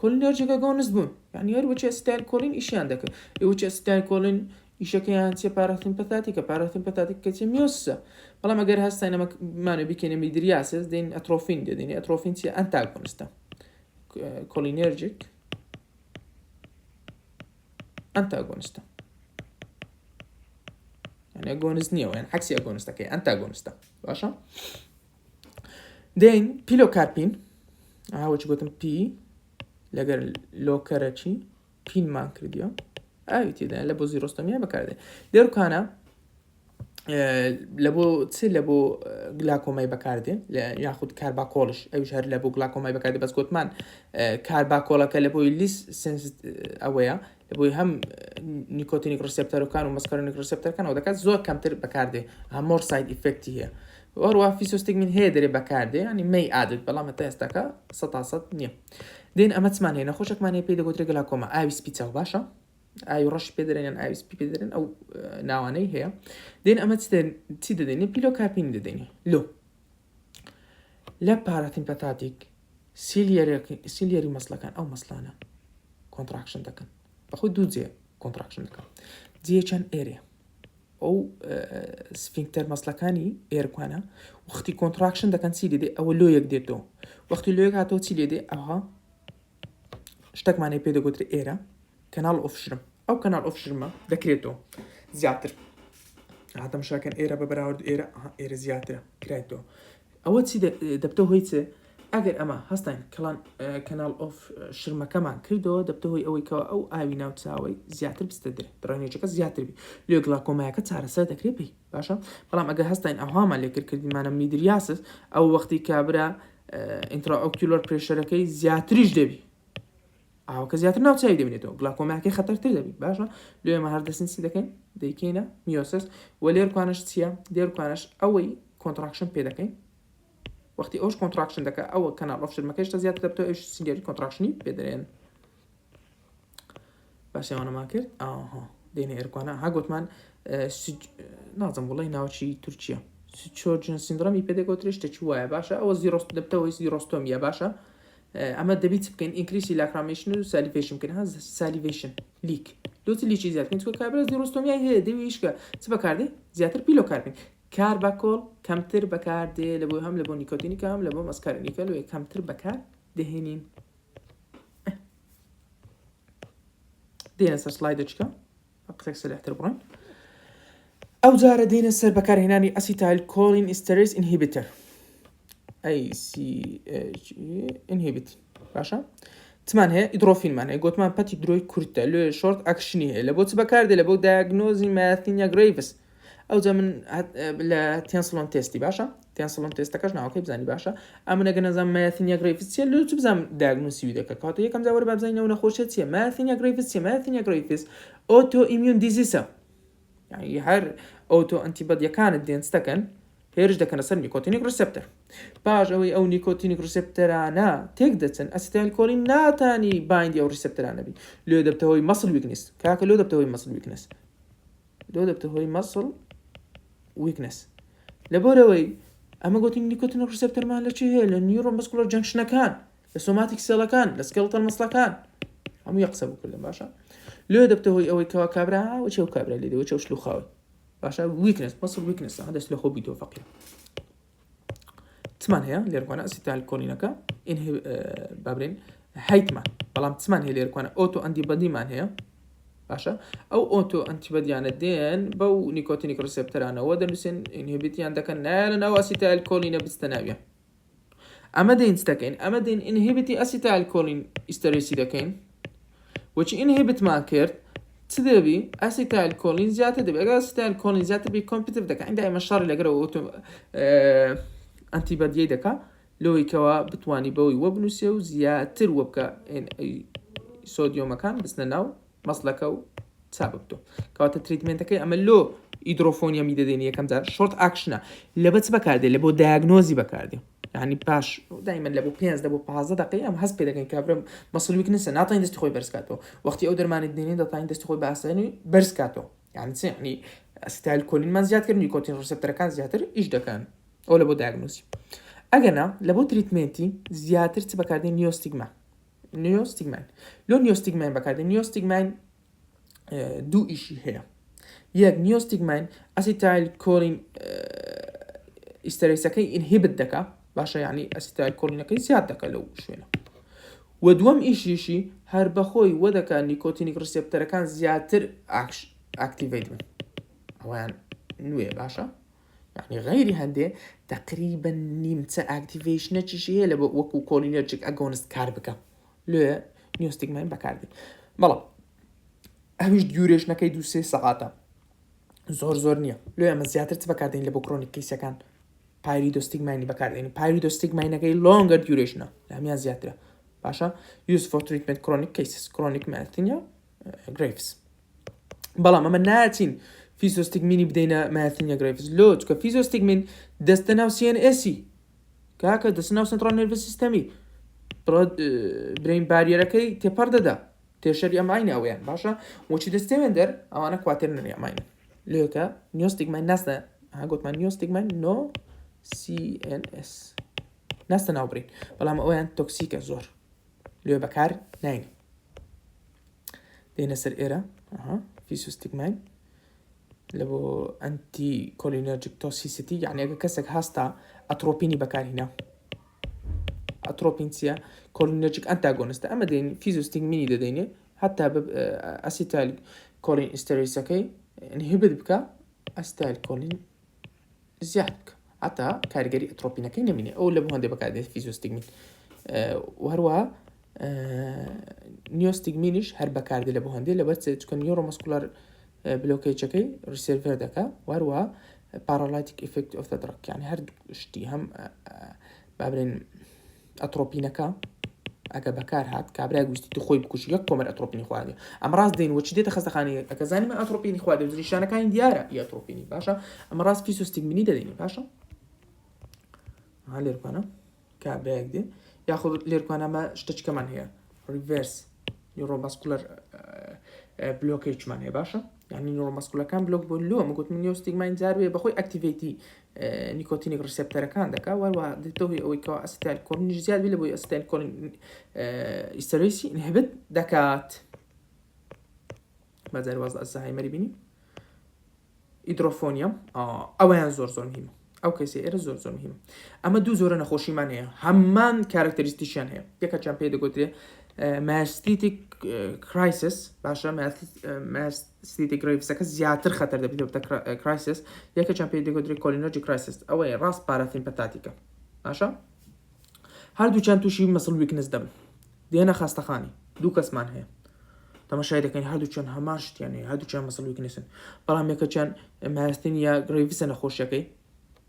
cholinergic agonist بوون یعنی هەر وەچی acetylcholine ئیشیان دەکرد ئێوەچی acetylcholine ئیشەکەیان چیە parasympathetic ە parasympathetic کەچی miosis ە بەڵام ئەگەر هەستین ئەمە مانە بیکەینە mydriasis دێن atropine دەدەین atropine چیە antagonist ە cholinergic antagonist ە یعنی agonist نییە یان عەکسی agonist ەکەی antagonist ە باشە دێین pilocarpine ئاوەچ گوتم پی لەگەر لۆکەرەچی پینمان کردیە ئاوی تێدا لە بۆ xerostomia بەکاردێ لێرکانە لە بۆ چ لە بۆ glaucoma ی بەکاردێ یاخود carbachol ش ئەوش هەر لە بۆ glaucoma ی بەکاردێ بەس گوتمان carbachol ەکە لە بۆی less sens ئەوەیە لە بۆی هەم nicotinic receptor ەکان و muscarinic receptor ەکان دەکات زۆر کەمتر بەکاردێ هەمۆر side effect ی هەیە وەروە physostigmine هەیە دەرێ بەکاردێ ینی may added بەڵام هەتا ئێستاکە سە نییە دێن ئەمە چمان هەیە نەخۆشێکمان هەیە پێی دەگوترێ glaucoma ئاوی سپی چاو باشە ئاوی ڕەش پێ دەرێن یان ئاوی سپی پێ دەرێن ئەو ناوانەی هەیە دێن ئەمە چی دەدەین pilocarpine دەدەین لۆ لە parasympathetic ciliary muscle ەکان ئەو muscle انە contraction دەکەن بەخۆی دوو جێ contraction دەکەن جێ چەند ئێرێ ئەو sphincter muscle ەکانی ئێرکوانە وەختی contraction دەکەن چی لێ ئەوە لۆ یەک دێتەوە وەختی لۆ یەک هاتەوە چی لێ دێ ئەوها شتەکمانەی پێ دەگوترێ ئێرە canal of Schlemm ئەو canal of Schlemm ە دەکرێتەوە زیاتر هاتەم شاکەن ئێرە بە بەراورد ئێرە ئێرە زیاترە کرایتەوە ئەوە چی دەبتە هۆی چ ئەگەر ئەمە هەستین کەڵان canal of Schlemm ەکەمان کردەوە دەبتە هۆی ئەوەی کەەوە ئەو ئاوی ناوچاوەی زیاتر بستە درێ drainage ەکە زیاتر بی لێ glaucoma یەکە چارەسەر دەکرێت پێی باشە بەڵام ئەگەر هەستین ئەوهامان لێکرد کردیمانە mydriasis ئەو وەختی کابرا intraocular pressure ەکەی زیاتریش دەبی ئاوەکە زیاتر ناوچوی دەبێتەوە glaucoma کەی خەتەرتر دەبی باشە لێ ئێمە هەر دەستین چی دەکەین دەیکەینە miosis و لێرکوانش چییە لێرکوانش ئەوەی contraction پێ دەکەین وەختی ئەوش contraction دەکە ئەوە canal of Schlemm ەکەش زیاتر دەبێتەوە ئەوش ciliary contraction ی پێ دەرێن باسی ئەوانەمان کرد ئاها دێنە ئێرکوانە ها گوتمان نازم وڵی ناوچی تورکیا Sjogren syndrome ی پێدەگوترێ شتێکی وایە باشە ئەوە xeros دەبتەوەی xerostomia باشە ئەمە دەبیت بکەین increase ی lacrimation و salivation بکەین ها salivation leak لۆچ leak ی زیاد بکەین چونکە کابرا xerostomia ی هەیە دەوی ئیشکە چ بەکاردێ زیاتر pilocarpine carbachol کەمتر بەکاردێ لە بۆ هەم لە بۆ nicotinic ە هەم لە بۆ muscarinic ە لۆیە کەمتر بەکار دەهێنین دێنە سەر slide ەچکە قسێک سەرحتر بڕۆین. ئەوجارە دێنە سەر بەکارهێنانی acetylcholine esterase inhibitor ACHE inhibit باشە چمان هەیە edrophonium مان هەیە گوتمان پەتی درۆی کورتە لێ short action ی هەیە لە بۆ چ بەکاردێ لە بۆ diagnosis ی myasthenia gravis ئەوجا من لە Tensilon test ی باشە Tensilon test ەکەش ناوەکەی بزانی باشە ئەمن ئەگەر نەزانم myasthenia gravis چیە لۆ چ بزانم diagnosis ی دەکە کاتە یەکەم جار وەرە با بزانین ئەو نەخۆشیە چیە myasthenia gravis چیە myasthenia gravis autoimmune disease ە یعنی هەر autoantibody ەکانت دێن چ دەکەن هێرش دەکەنە سەر nicotinic receptor پاش ئەوەی ئەو nicotinic receptor انە تێک دەچن acetylcholine ناتانی bind ی ئەو receptor انە بی لێ دەبتە هۆی muscle weakness کاکە لۆ دەبتە هۆی muscle weakness لۆ دەبتە هۆی muscle weakness لەبەرەوەی ئەمە گوتین nicotinic receptor مان لە چی هەیە لە neuromuscular junction ەکان لە somatic cell ەکان لە skeletal muscle ەکان هەموو یە قسە بکردم باشە لێ دەبتە هۆی ئەوەی کەوا کابرا وچێ و کابرا لێ دەوە چەو شلوخاوی باشە weakness muscle weakness دەست لە خۆ بیتەوە فەقیر چمان هەیە لێرکوانە acetylcholine ەکە بابرین هەیتمان بەڵام چمان هەیە لێرکوانە autoantibody مان هەیە باشە ئەو autoantibody یانە دێن بەو nicotinic receptor انەوە دەنووسن inhibit یان دەکەن نایەنە ناو acetylcholine ە بچتە ناویان ئەمە دێین چ دەکەین؟ ئەمە دێین inhibit ی acetylcholine esterase ی دەکەین. وەچی inhibit مان کرد چ دەبی؟ acetylcholine زیاتر دەبی. ئەگەر acetylcholine زیاتر بی competitive دەکا. ئیندا ئێمە شەڕی لەگەر ئەو antibody ەی دەکا لەوەی کەوا بتوانی بەوەی وە بنووسێ و زیاتر وە بکە سۆدیۆمەکان بچنە ناو muscle ەکە و چا ببتۆ کەواتە treatment ەکەی ئەمە لۆ edrophonium ی دەدەین یەکەم جار short action ە لە بەچ بەکاردێ لە بۆ diagnosis ی بەکاردێ یعنی پاش دایمەن لە بۆ پێنج دە بۆ 15 دقی ئەم هەست پێ دەکەین کابرا muscle weakness ە ناتوانین دەستی خۆی بەرزکاتەوە وەختی ئەو دەرمانی دێنین دەتوانین دەستی خۆی بە ئاسانی بەرزکاتەوە یعنی چ یعنی acetylcholine مان زیاد کرد nicotine receptor ەکان زیاتر ئیش دەکەن ئەو لە بۆ diagnosis ی ئەگەنا لە بۆ treatment ی زیاتر چ بەکاردێن neostigmine neostigmine لۆ neostigmine بەکاردێن neostigmine دوو ئیشی هەیە یەک neostigmine acetylcholine esterase ەکەی inhibit دەکا باشە یعنی acetylcholine ەکەی زیاد دەکە لەو شوێنە و دووەم ئیشیشی هەر بەخۆی وە دەکا nicotinic receptor ەکان زیاتر activate بن ئەویان نوێ باشە یعنی غەیری هەندێ تقریبا نیمچە activation ەکیشی هەیە لە وەکو cholinergic agonist کار بکە لێ neostigmine بەکاردێ بەڵام ئەویش duration ەکەی دو سێ سەعاتە زۆر زۆر نییە لێ ئەمە زیاتر چ بەکاردێن لە بۆ chronic case ەکان pyridostigmine ی بەکاردێن pyridostigmine ەکەی longer duration ە لە هەمیان زیاترە باشە use for treatment chronic cases chronic myasthenia gravis بەڵام ئەمە ناچین physostigmine ی بدەینە myasthenia gravis لۆ چکە physostigmine دەستە ناو CNS ی کاکە دەستە ناو central nervous system ی brain barrier ەکەی تێپەڕ دەدا tertiary amine ئەویان باشە وەچی دەستێوێن دەر ئەوانە quaternary amine لێکە neostigmine ناستە گوتمان neostigmine no CNS ناستە ناو brain بەڵام ئەویان toxic ە زۆر لێ بەکار ناین دێنە سەر ئێرە physostigmine لە بۆ anticholinergic toxicity یعنی ئەگە کەسێک هەستا atropine ی بەکارهینا atropine چییە cholinergic antagonist ە ئەمە دێن physostigmine ی دەدەینێ هەتا acetylcholine esterase ەکەی inhibit بکە acetylcholine زیاد بکە هەتا کاریگەری atropine ەکەی نەمینێ ئەو لە بۆ هەندێک بەکاردێت physostigmine و هەروەها neostigmine یش هەر بەکاردێ لە بۆ هەندێک لەبەر چکە neuromuscular blockage ەکەی reverse دەکا وهروە paralytic effect of the drug یعنی هەر شتی هەم بابرێن atropine ەکە ئەگە بەکار هات کابرای گوستی تو خۆی بکوژی یەک کۆمەر atropine ی خواردێ ئەمە ڕاست دێن وەچی دێتە خەستەخانەی ئەگە زانیمە atropine ی خواردێ و نیشانەکانی دیارە ی atropine ی باشە ئەمە ڕاست physostigmine ی دەدەینی باشە ها لێرکانە کابرایەک دێ یاخود لێرکانە ئەمە شتەچکەمان هەیە reverse neuromuscular blockage مان هەیە باشە یعنی neuromuscular ەکان block بوون لۆ ئەمە گوتم neostigmine جار بێ بەخۆی activate ی nicotinic receptor ەکان دەکا وەروە دێتە هۆی ئەوەی کەوا acetylcholine یش زیاد بێ لە بۆی acetylcholine esterase ی inhibit دەکات بەجار واز ئەلزەهایمەری بینی edrophonium ئەویان زۆر زۆر مهمە. ئەو کەیسەی ئێرە زۆر زۆر مهمە. ئەمە دوو جۆرە نەخۆشیمان هەیە هەمان characteristic یان هەیە یەکەکیان پێی دەگوترێ myasthenic crisis باشە myasthenic gravis ەکە زیاتر خەتەر دەبێت دەبێتە crisis یەکەکیان پێی دەگوترێ cholinergic crisis ئەوەیە ڕاست parasympathetic ە باشە هەردووکیان تووشی muscle weakness دەبن دێنە خەستەخانی دوو کەسمان هەیە تەماشای دەکەین هەردووکیان هەمان شتیان هەیە هەردووکیان muscle weakness ن بەڵام یەکەکیان myasthenia gravis ە نەخۆشیەکەی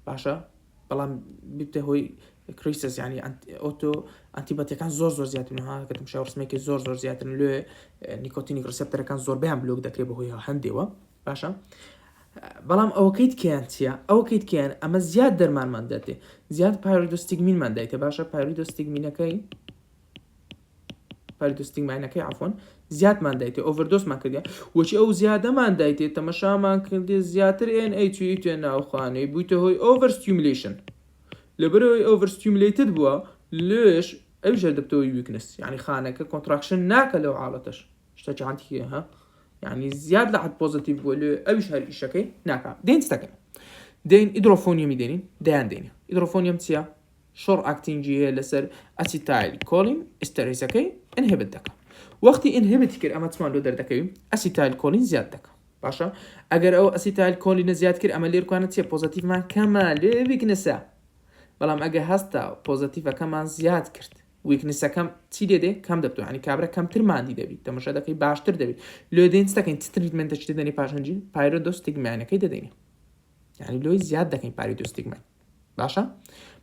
باشە بەڵام ببتە هۆی crisis ینی auto antibody ەکان زۆر زۆر زیاترن ها کە تەماشای ڕسمێکی زۆر زۆر زیاترن لێ nicotinic receptor ەکان زۆربیان block دەکرێت بەهۆی هەندێوە باشە بەڵام ئەوەکەی تکیان چییە ئەوەکەی تکیان ئەمە زیاد دەرمانمان دەتێ زیاد pyridostigmine مان دایتە باشە pyridostigmine ەکەی pyridostigmine ەکەی عفوەن زیادمان دایتێ overdose مان کردیا وەچی ئەو زیادەمان دایتێ تەمەشامان کردێ زیاتر ئێن ئەی چویتێ ناوخانەی بوویتە هۆی overstimulation لەبەرەوەی overstimulated بووە لێش ئەویش هەر دەبتەوەی weakness یعنی خانەکە contraction ناکە لەو حاڵەتەش شتێکی عەنتیکیە ها یعنی زیاد لە حد positive بووە لێ ئەویش هەر ئیشەکەی ناکا دێن چ دەکەن دێن edrophonium ی دێنین دەیان دێنین edrophonium چییە short acting ی هەیە لەسەر acetylcholine esterase ەکەی inhibit دەکا وەختی inhibit کرد ئەمە چمان لۆ دەردەکەوی acetylcholine زیاد دەکا باشە ئەگەر ئەو acetylcholine ە زیاد کرد ئەمە لێرکانە چیە positive مان کەمە لێ weakness ە بەڵام ئەگە هەستا positive ەکەمان زیاد کرد weakness ەکەم چی لێ دێ کەم دەبتەوە یانی کابرا کەمتر ماندی دەبی تەمەشا دەکەی باشتر دەبی لۆ دێن چ دەکەین چ treatment ەکی دەدەنی پاشنجی pyridostigmine ەکەی دەدەین یعنی لۆی زیاد دەکەین pyridostigmine باشە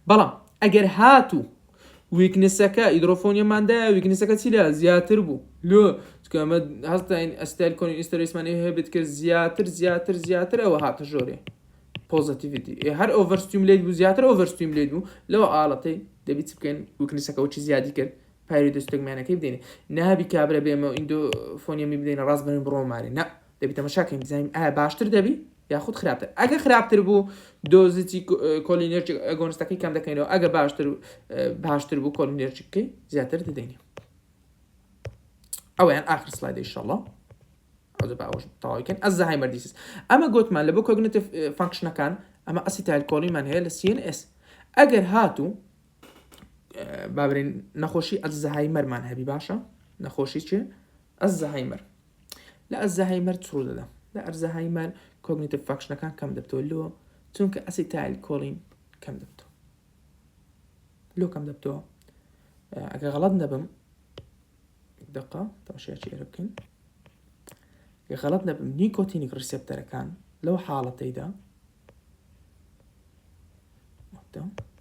بەڵام ئەگەر هاتوو weakness ەکە edrophonium ماندایە weakness ەکە چی لە زیاتر بوو لۆ چکە ئەمە هەستین acetylcholine esterase مان هەبێت کرد زیاتر زیاتر زیاتر ئەوە هاتە ژۆرێ positivity ئێ هەر overstimulate بوو زیاتر overstimulate بوو لەو ئاڵەتەی دەبی چ بکەین weakness ەکە وچی زیادی کرد pyridostigmine ەکەی بدەین نابی کابرا بێمە edrophonium ی بدەین ڕاست بن بڕۆ مارێ نا دەبی تەمەشاکەین بزانین ئایا باشتر دەبی یاخود خراپتر ئەگە خراپتر بوو dose ی cholinergic agonist ەکەی کەم دەکەینەوە ئەگە باشتر باشتر بوو cholinergic ەکەی زیاتر دەدەین ئەویان ئاخر slide ە ئیشەڵڵا ئەوجا با ئەوەش تەواوی کەین Alzheimer disease ئەمە گوتمان لە بۆ cognitive function ەکان ئەمە acetylcholine مان هەیە لە CNS ئەگەر هاتوو بابرین نەخۆشی ئەلزەهایمەرمان هەبی باشە نەخۆشی چێ ئەلزەهایمەر لە ئەلزەهایمەر چ ڕوو دەدا لە ئەلزەهایمەر cognitive function ەکان کەم دەبتەوە لۆ چونکە acetylcholine کەم دەبتەوە لۆ کەم دەبتەوە ئەگە غەڵەت نەبم دقە تەماشایەکی ئێرە بکەین گەر غەڵەت نەبم nicotinic receptor ەکان لەو حاڵەتەیدا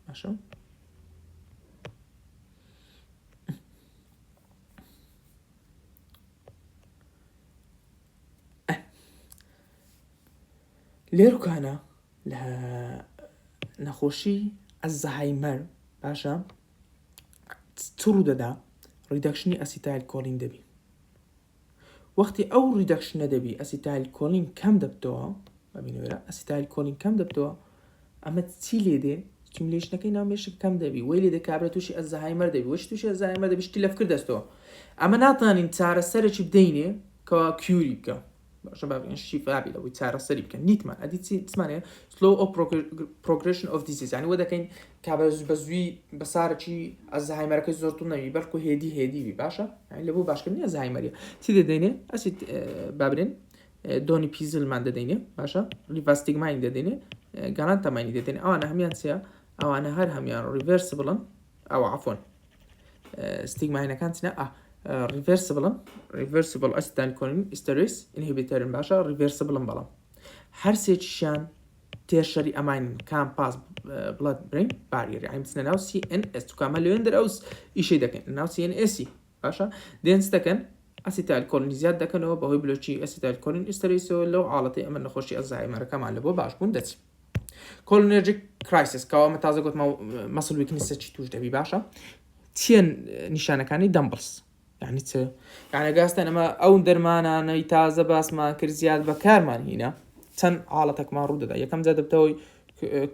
باشە لێرکانە لە نەخۆشی ئەلزەهایمەر باشە چ ڕوودەدا reduction ی acetylcholine دەبی وەختی ئەو reduction ە دەبی acetylcholine کەم دەبتەوە ببینەوەرە acetylcholine کەم دەبتەوە ئەمە چی لێ دێ stimulation ەکەی ناو مێشک کەم دەبی وەی لێ دێ کابرا تووشی ئەلزەهایمەر دەبی وەش تووشی ئەلزەهایمەر دەبی شتی لەفکر دەستەوە ئەمە ناتوانین چارەسەرێکی بدەینێ کەوا cure ی بکە باشە با بڵێین شیفا بی لەوەی چارەسەری بکەن نیتمان ئەدی چی چمان هەیە slow ئەو progression of disease یانی وە دەکەین کا بە زووی بەسارەکی ئەلزەهایمەرەکەی زۆر توند نەبی بەڵکو هێدی هێدی بی باشە یانی لە بۆ باشکردنی ئەلزەهایمەریە چی دەدەینێ ئەسی با بڵێن donepezil مان دەدەینێ باشە rivastigmine دەدەینێ galantamine ی دەدەینێ ئەوانە هەمیان چیە ئەوانە هەر هەمیان reversible ن ئەوە عەفوەن stigmine ەکان چنە ئا reversible ن reversible acetylcholine esterase inhibitor ن باشە reversible ن بەڵام هەرسێکیشیان tertiary amine can pass blood brain barrier یعنی بچنە ناو CNS چکامە لەوێندەر ئەو ئیشەی دەکەن ناو CNS ی باشە دێن چ دەکەن acetylcholine زیاد دەکەنەوە بەهۆی block ی acetylcholine esterase ەوە لەو حاڵەتەی ئەمە نەخۆشی ئەلزەهایمەرەکەمان لە بۆ باشبوون دەچی cholinergic crisis کەوا ئەمە تازە گوتمە muscle weakness ە چی توش دەبی باشە چییە نیشانەکانی DIMPLES یعنی چ یعنی گاستن ئەمە ئەو دەرمانانەی تازە باسمان کرد زیاد بەکارمان هینە چەند حاڵەتێکمان ڕوو دەدا یەکەم جا دەبتەوەی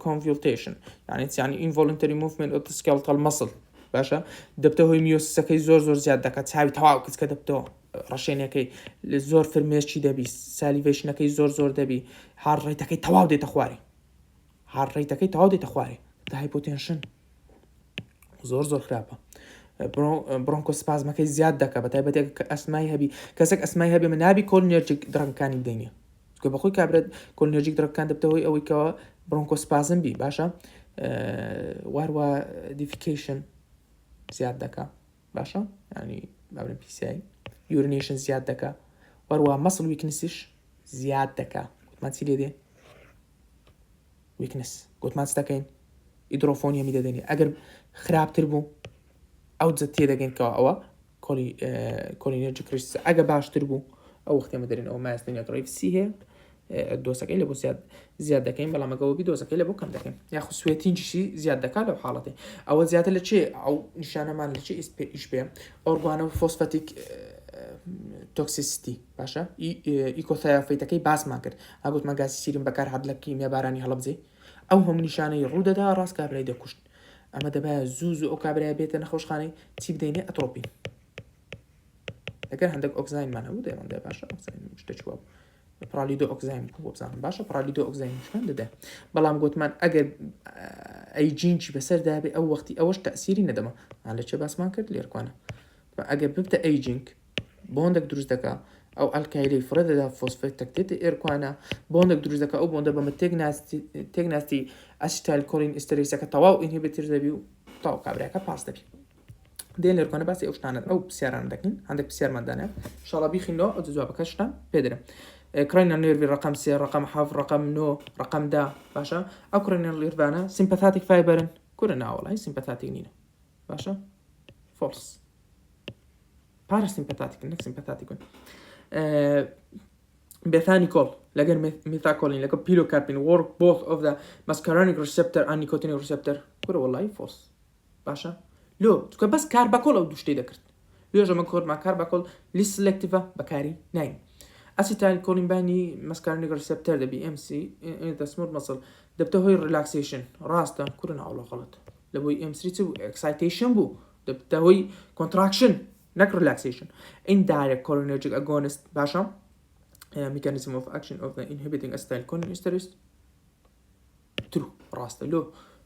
convulsion یعنی یعنی involuntary movement of skeletal muscle باشە دەبتە هۆی miosis ەکەی زۆر زۆر زیاد دەکات چاوی تەواو کچکە دەبتەوە ڕەشێنەکەی زۆر فرمێسکی دەبی salivation ەکەی زۆر زۆر دەبی heart rate ەکەی تەواو دێتە خوارێ. heart rate ەکەی تەواو دێتە خوارێ دەبتە hypotension زۆر زۆر خراپە bronchospasm ەکەی زیاد دەکە بە تایبەتێک کە ئەسمای هەبی کەسێک ئەسمای هەبێ من نابی cholinergic drug ەکانی بدەینێ چونکە بەخۆی کابرا cholinergic drug ەکان دەبتە هۆی ئەوەی کەەوە bronchospasm بی باشە واروە defecation زیاد دەکا باشە ینی بابرن پیسایی urination زیاد دەکا واروە muscle weakness یش زیاد دەکا گوتمان چی لێ دێ weakness گوتمان چ دەکەین edrophonium ی دەدەین ئەگەر خراپتر بوو ئەو جە تێدەگەین کەەوە ئەوە cholinergic crisis ئەگە باشتر بوو ئەو وەختێمە دەرێن ئەوە myasthenia gravis ی هەیە dose ەکەی لە بۆ زیاد زیاد دەکەین بەڵام ئەگەوە بی dose ەکەی لە بۆ کەم دەکەین یاخو sweating یشی زیاد دەکات لەو حاڵەتی ئەوە زیاتر لە چێ ئەو نیشانەمان لە چێ ئیش پێ organophosphatic toxicity باشە echothiophate ەکەی باسمان کرد ئاگوتمان گازی سیرین بەکار هات لە کیمیا بارانی هەڵبجێ ئەو هەموو نیشانەی ڕوودەدا ڕاست کابرای دەکوشت ئەمە دەبایە زوو زوو ئەو کابرایە بێتە نەخۆشخانەی چی بدەینێ ئەترۆپین ئەگەر هەندێک oxime مان هەبوو دەیمان دە باشە oxime شتە چوە بوو pralidoxime بوو بزانم باشە pralidoxime شمان دەدە بەڵام گوتمان ئەگەر ئەی جینچی بەسەردا بێ ئەو وەختی ئەوەش تەسیری نەدەما لە چێ باسمان کرد لێرکوانە ئەگەر ببتە aging bond ێک دروست دەکا ئەو alkyl ەی فڕێ دەدا فۆسفێت تەکتێتە ئێرکوانە bond ێک دروست دەکا ئەو bond ە بەمە تێک ناستی تێک ناستی acetylcholine esterase ەکە تەواو inhibited دەبی و تاو کابراکە pass دەبی دێن لێرکوانە باسی ئەو شتانە ئەو پرسیارانە دەکەین هەندێک پرسیارمان دانێ شاڵا بیخینەوە ئەو جوابەکە شتان پێدرم cranial nerve ی ڕقم سێ ڕقم حەف ڕقم نۆ ڕقم دا باشە ئەو cranial nerve انە sympathetic fiber ن کورە ناوەڵی sympathetic نینە باشە false parasympathetic نەک sympathetic ن bethanechol لەگەر methacholine لەگەڵ pilocarpine work both of the muscarinic receptor and nicotinic receptor کورە وەڵی false باشە لۆ چکە بەس carbachol ئەو دوو شتەی دەکرد لێژەمە کۆرما carbachol less selective ە بەکاری ناین acetylcholine bind ی muscarinic receptor دەبی MC the smooth muscle دەبتە هۆی relaxation ڕاستە کورە ناوڵە غەڵەت لە بۆی M3 چ بوو excitation بوو دەبتە هۆی contraction نەک relaxation indirect cholinergic agonist باشە mechanism of action of the inhibiting acetylcholinesterase true ڕاستە لۆ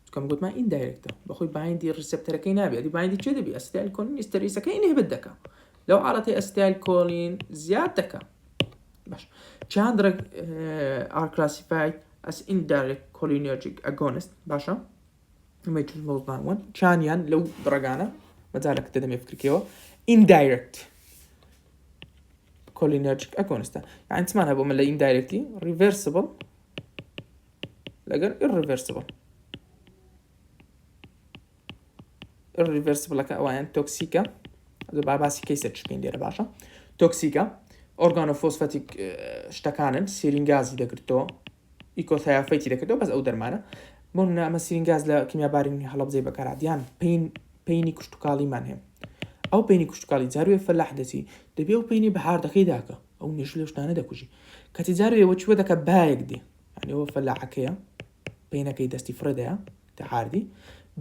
چکەم گوتمان indirect ە بەخۆی bind ی receptor ەکەی نابێت دی bind ی چێ دەبی acetylcholine esterase ەکەی inhibit دەکا لەو حاڵەتی acetylcholine زیاد دەکا باش چەند drug are classified as indirect cholinergic agonist باشە چانیان لەو drug انە مەجالەکە دەدەمێ فکرکەوە indirect cholinergic agonist ە یان چمان هەبوو من لە indirectly reversible لەگەر irreversible irreversible ەکە ئەویان toxic ە با باسی case ە بکەین لێرە باشە toxic ە organophosphatic شتەکانن sarin gas ی دەگرتەوە echothiophate ی دەکردەوە بەس ئەو دەرمانە بۆ نمونە ئەمە sarin gas لە کیمیابارینی هەڵەبجەی بەکارات یان پین پینی کشتتوکاڵیمان هەیە ئەو پینی کشتتوکاڵی جاروێ فەلاح دەچی دەبێ ئەو پینی بەهاردەکەی داکە ئەو مێش لەو شتانە دەکوژی کەچی جاروێ وە چوە دەکە بایەک دێ یعنی ئەوە فەلاحەکەیە پینەکەی دەستی فڕێدایە تەهاردی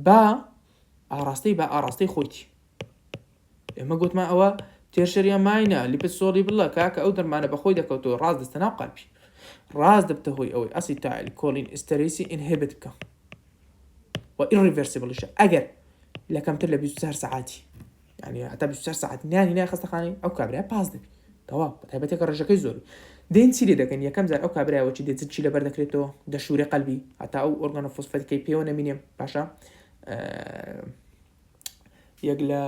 با ئاراستەی بە ئاراستەی خۆیتی ئێمە گوتمان ئەوە tertiary amine ە lipid soluble ە کاکە ئەو دەرمانە بەخۆی دەکەوتەوە ڕاست دەستە ناو قەلبی ڕاست دەبتە هۆی ئەوەی acetylcholine esterase ی inhibit بکە و irreversible یشە ئەگەر لە کەمتر لە 24 سەعاتی یعنی هەتا 24 سەعات نیانی نای خەستەخانەی ئەو کابرای pass دەبی تەواو بە تایبەتێکە ڕێژەکەی زۆر دێن چی لێ دەکەن یەکەم جار ئەو کابرایەوە چی دێت چی لەبەر دەکرێتەوە دەشورێ قەلبی هەتا ئەو organophosphatic ەکەی پێوە نەمینێ باشە یەک لە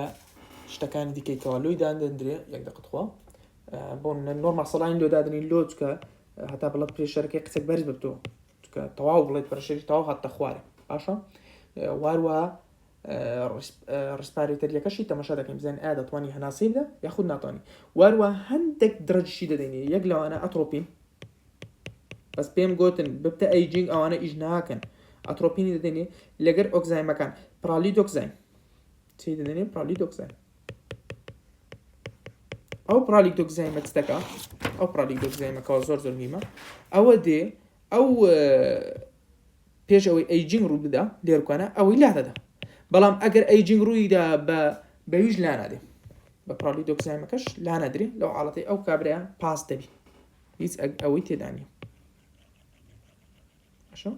شتەکانی دیکەی کەوا لۆی دادەندرێ یەک دەقت خوا بۆ normal saline لۆ دادنی لۆ چکە هەتا blood pressure ەکەی قسەک بەرز ببتەوە چکە تەواو blood pressure ی تەواو هاتە خوارێ باشە واروە respiratory ەکەشی تەماشا دەکەین بزانین ئایا دەتوانی هەناسەی بدە یاخود ناتوانانی واروە هەندێک drug یشی دەدەینێ یەک لەوانە ئەتۆپین بەس پێم گوتن ببتە aging ئەوانە ئیش ناکەن ئەترۆپینی دەدەنێ لەگەر oxime ەکان pralidoxime چی دەدەنێ pralidoxime ئەو pralidoxime ە چ دەکا ئەو pralidoxime ەکەەوە زۆر زۆر میمە ئەوە دێ ئەو پێش ئەوەی aging ڕوو بدا لێرکانە ئەوەی لا دەدا بەڵام ئەگەر aging ڕوویدا بە بەویش لا نادێ بە pralidoxime ەکەش لا نادرێ لەو حاڵەتی ئەو کابرا pass دەبی هیچ ئەوەی تێدا نیە باشە.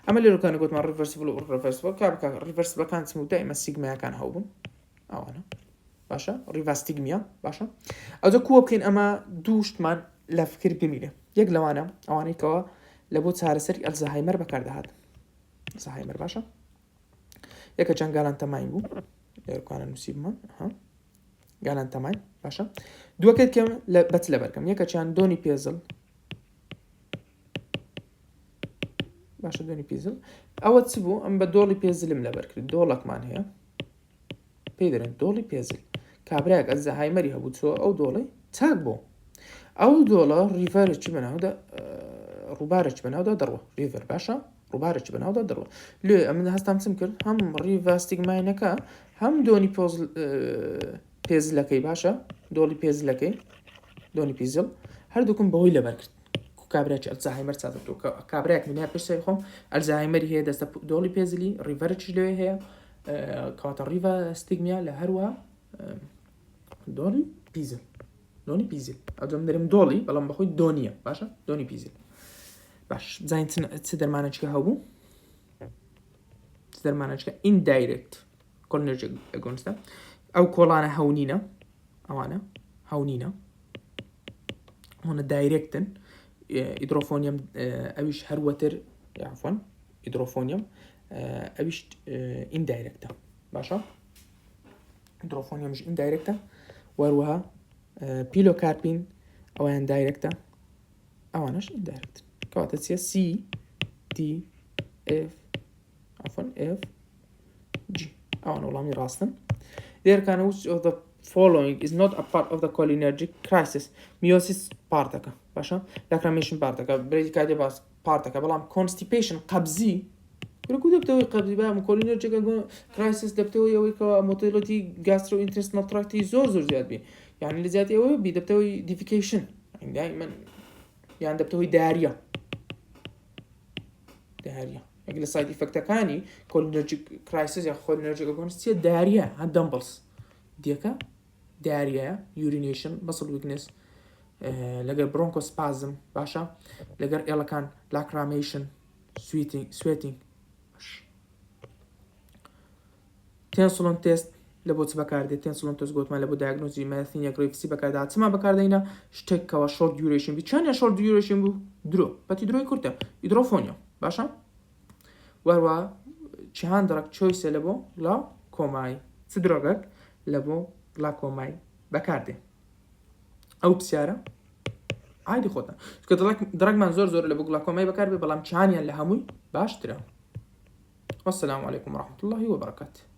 ئەمە لێرەکانە گوتمان reversible و irreversible کا بکە reversible ەکان چم و دائما سیگماکان هەبوون ئەوانە باشە rivastigmine باشە ئەوجا کووە بکەین ئەمە دوو شتمان لە فکر بمینێ یەک لەوانە ئەوانەی کەەوە لە بۆ چارەسەری ئەلزەهایمەر بەکاردەهات ئەلزەهایمەر باشە یەکە چەند galantamine بوو لێرکانە نووسیبمان galantamine باشە دووەکەت کەم لە بەچ لەبەرکەم یەکە چیان donepezil باشە donepezil ئەوە چ بوو ئەم بە دۆڵی پێزلم لەبەر کرد دۆڵەکمان هەیە پێی دەرێن دۆڵی پێزل کابراەک ئەلزەهایمەری هەبوو چۆ ئەو دۆڵی چاک بوو ئەو دۆڵە river ێکی بەناودا ڕووبارێکی بەناودا دەڕوە river باشە ڕووبارێکی بەناودا دەڕوە لێ ئەمن هەستام چم کرد هەم rivastigmine ەکە هەم دۆنی پۆز پێزلەکەی باشە دۆڵی پێزلەکەی donepezil هەردووکم بەوەی لەبەر کرد کابراکی ئەلزەهایمەر چاکتۆ کابراک منیا پێش خۆم ئەلزەهایمەری هەیە دەستە دۆڵی پێزلی river ێکیش لەوێ هەیە کەواتە rivastigmine لە هەروە donepezil donepezil ئەجم دەرم دۆڵی بەڵام بەخۆی دۆنیە باشە donepezil باش بزانین چ دەرمانەچکە هەبوو چ دەرمانەچکە indirect cholinergic agonist ە ئەو کۆڵانە هەونینە ئەوانە هەونینە هۆنە direct ن edrophonium ئەویش هەروەتر یاعفۆن edrophonium ئەویش indirect ە باشە edrophonium ش indirect ە وەروەها pilocarpine ئەویان direct ە ئەوانش indirect کەواتە چیە C D F عفوا F G ئەوان وەڵامی ڕاستن لێرکانە which of the following is not a part of the cholinergic crisis miosis part ەکە باشە lacrimation part ەکە bradycardia باس part ەکە بەڵام constipation قەبزی رکو دەبتەوەی قەبزی با cholinergic crisis دەبتەوەی ئەوەی کەوا motility gastrointestinal tract ی زۆر زۆر زیاد بی یعنی لە زیاتی ئەوە بی دەبتەوەی defecation دائما یان دەبتەوەی diarrhea diarrhea یەک لە side effect ەکانی cholinergic crisis یا cholinergic agonist چیە diarrhea هە DUMBELS دیەکە diarrhea urination muscle weakness لەگەر bronchospasm باشە لەگەر ئێڵەکان lacrimation sweating Tensilon test لە بۆ چ بەکاردێت Tensilon test گوتمان لە بۆ diagnosis ی myasthenia gravis ی بەکاردا چما بەکاردەینە شتێک کەەوە short duration بی چۆنە short duration بوو درۆ پەتی درۆی کورتە edrophonium باشە وەروە چیان drug choice ە لە بۆ glaucoma ی چ drug ەک لە بۆ glaucoma ی بەکاردێ ئەو پرسیارە عادی خۆتان چونکە drug مان زۆر زۆر لە بۆ glaucoma ی بەکاربێ بەڵام چیانیان لە هەمووی باشترە والسلام عليكم ورحمة الله وبركاته.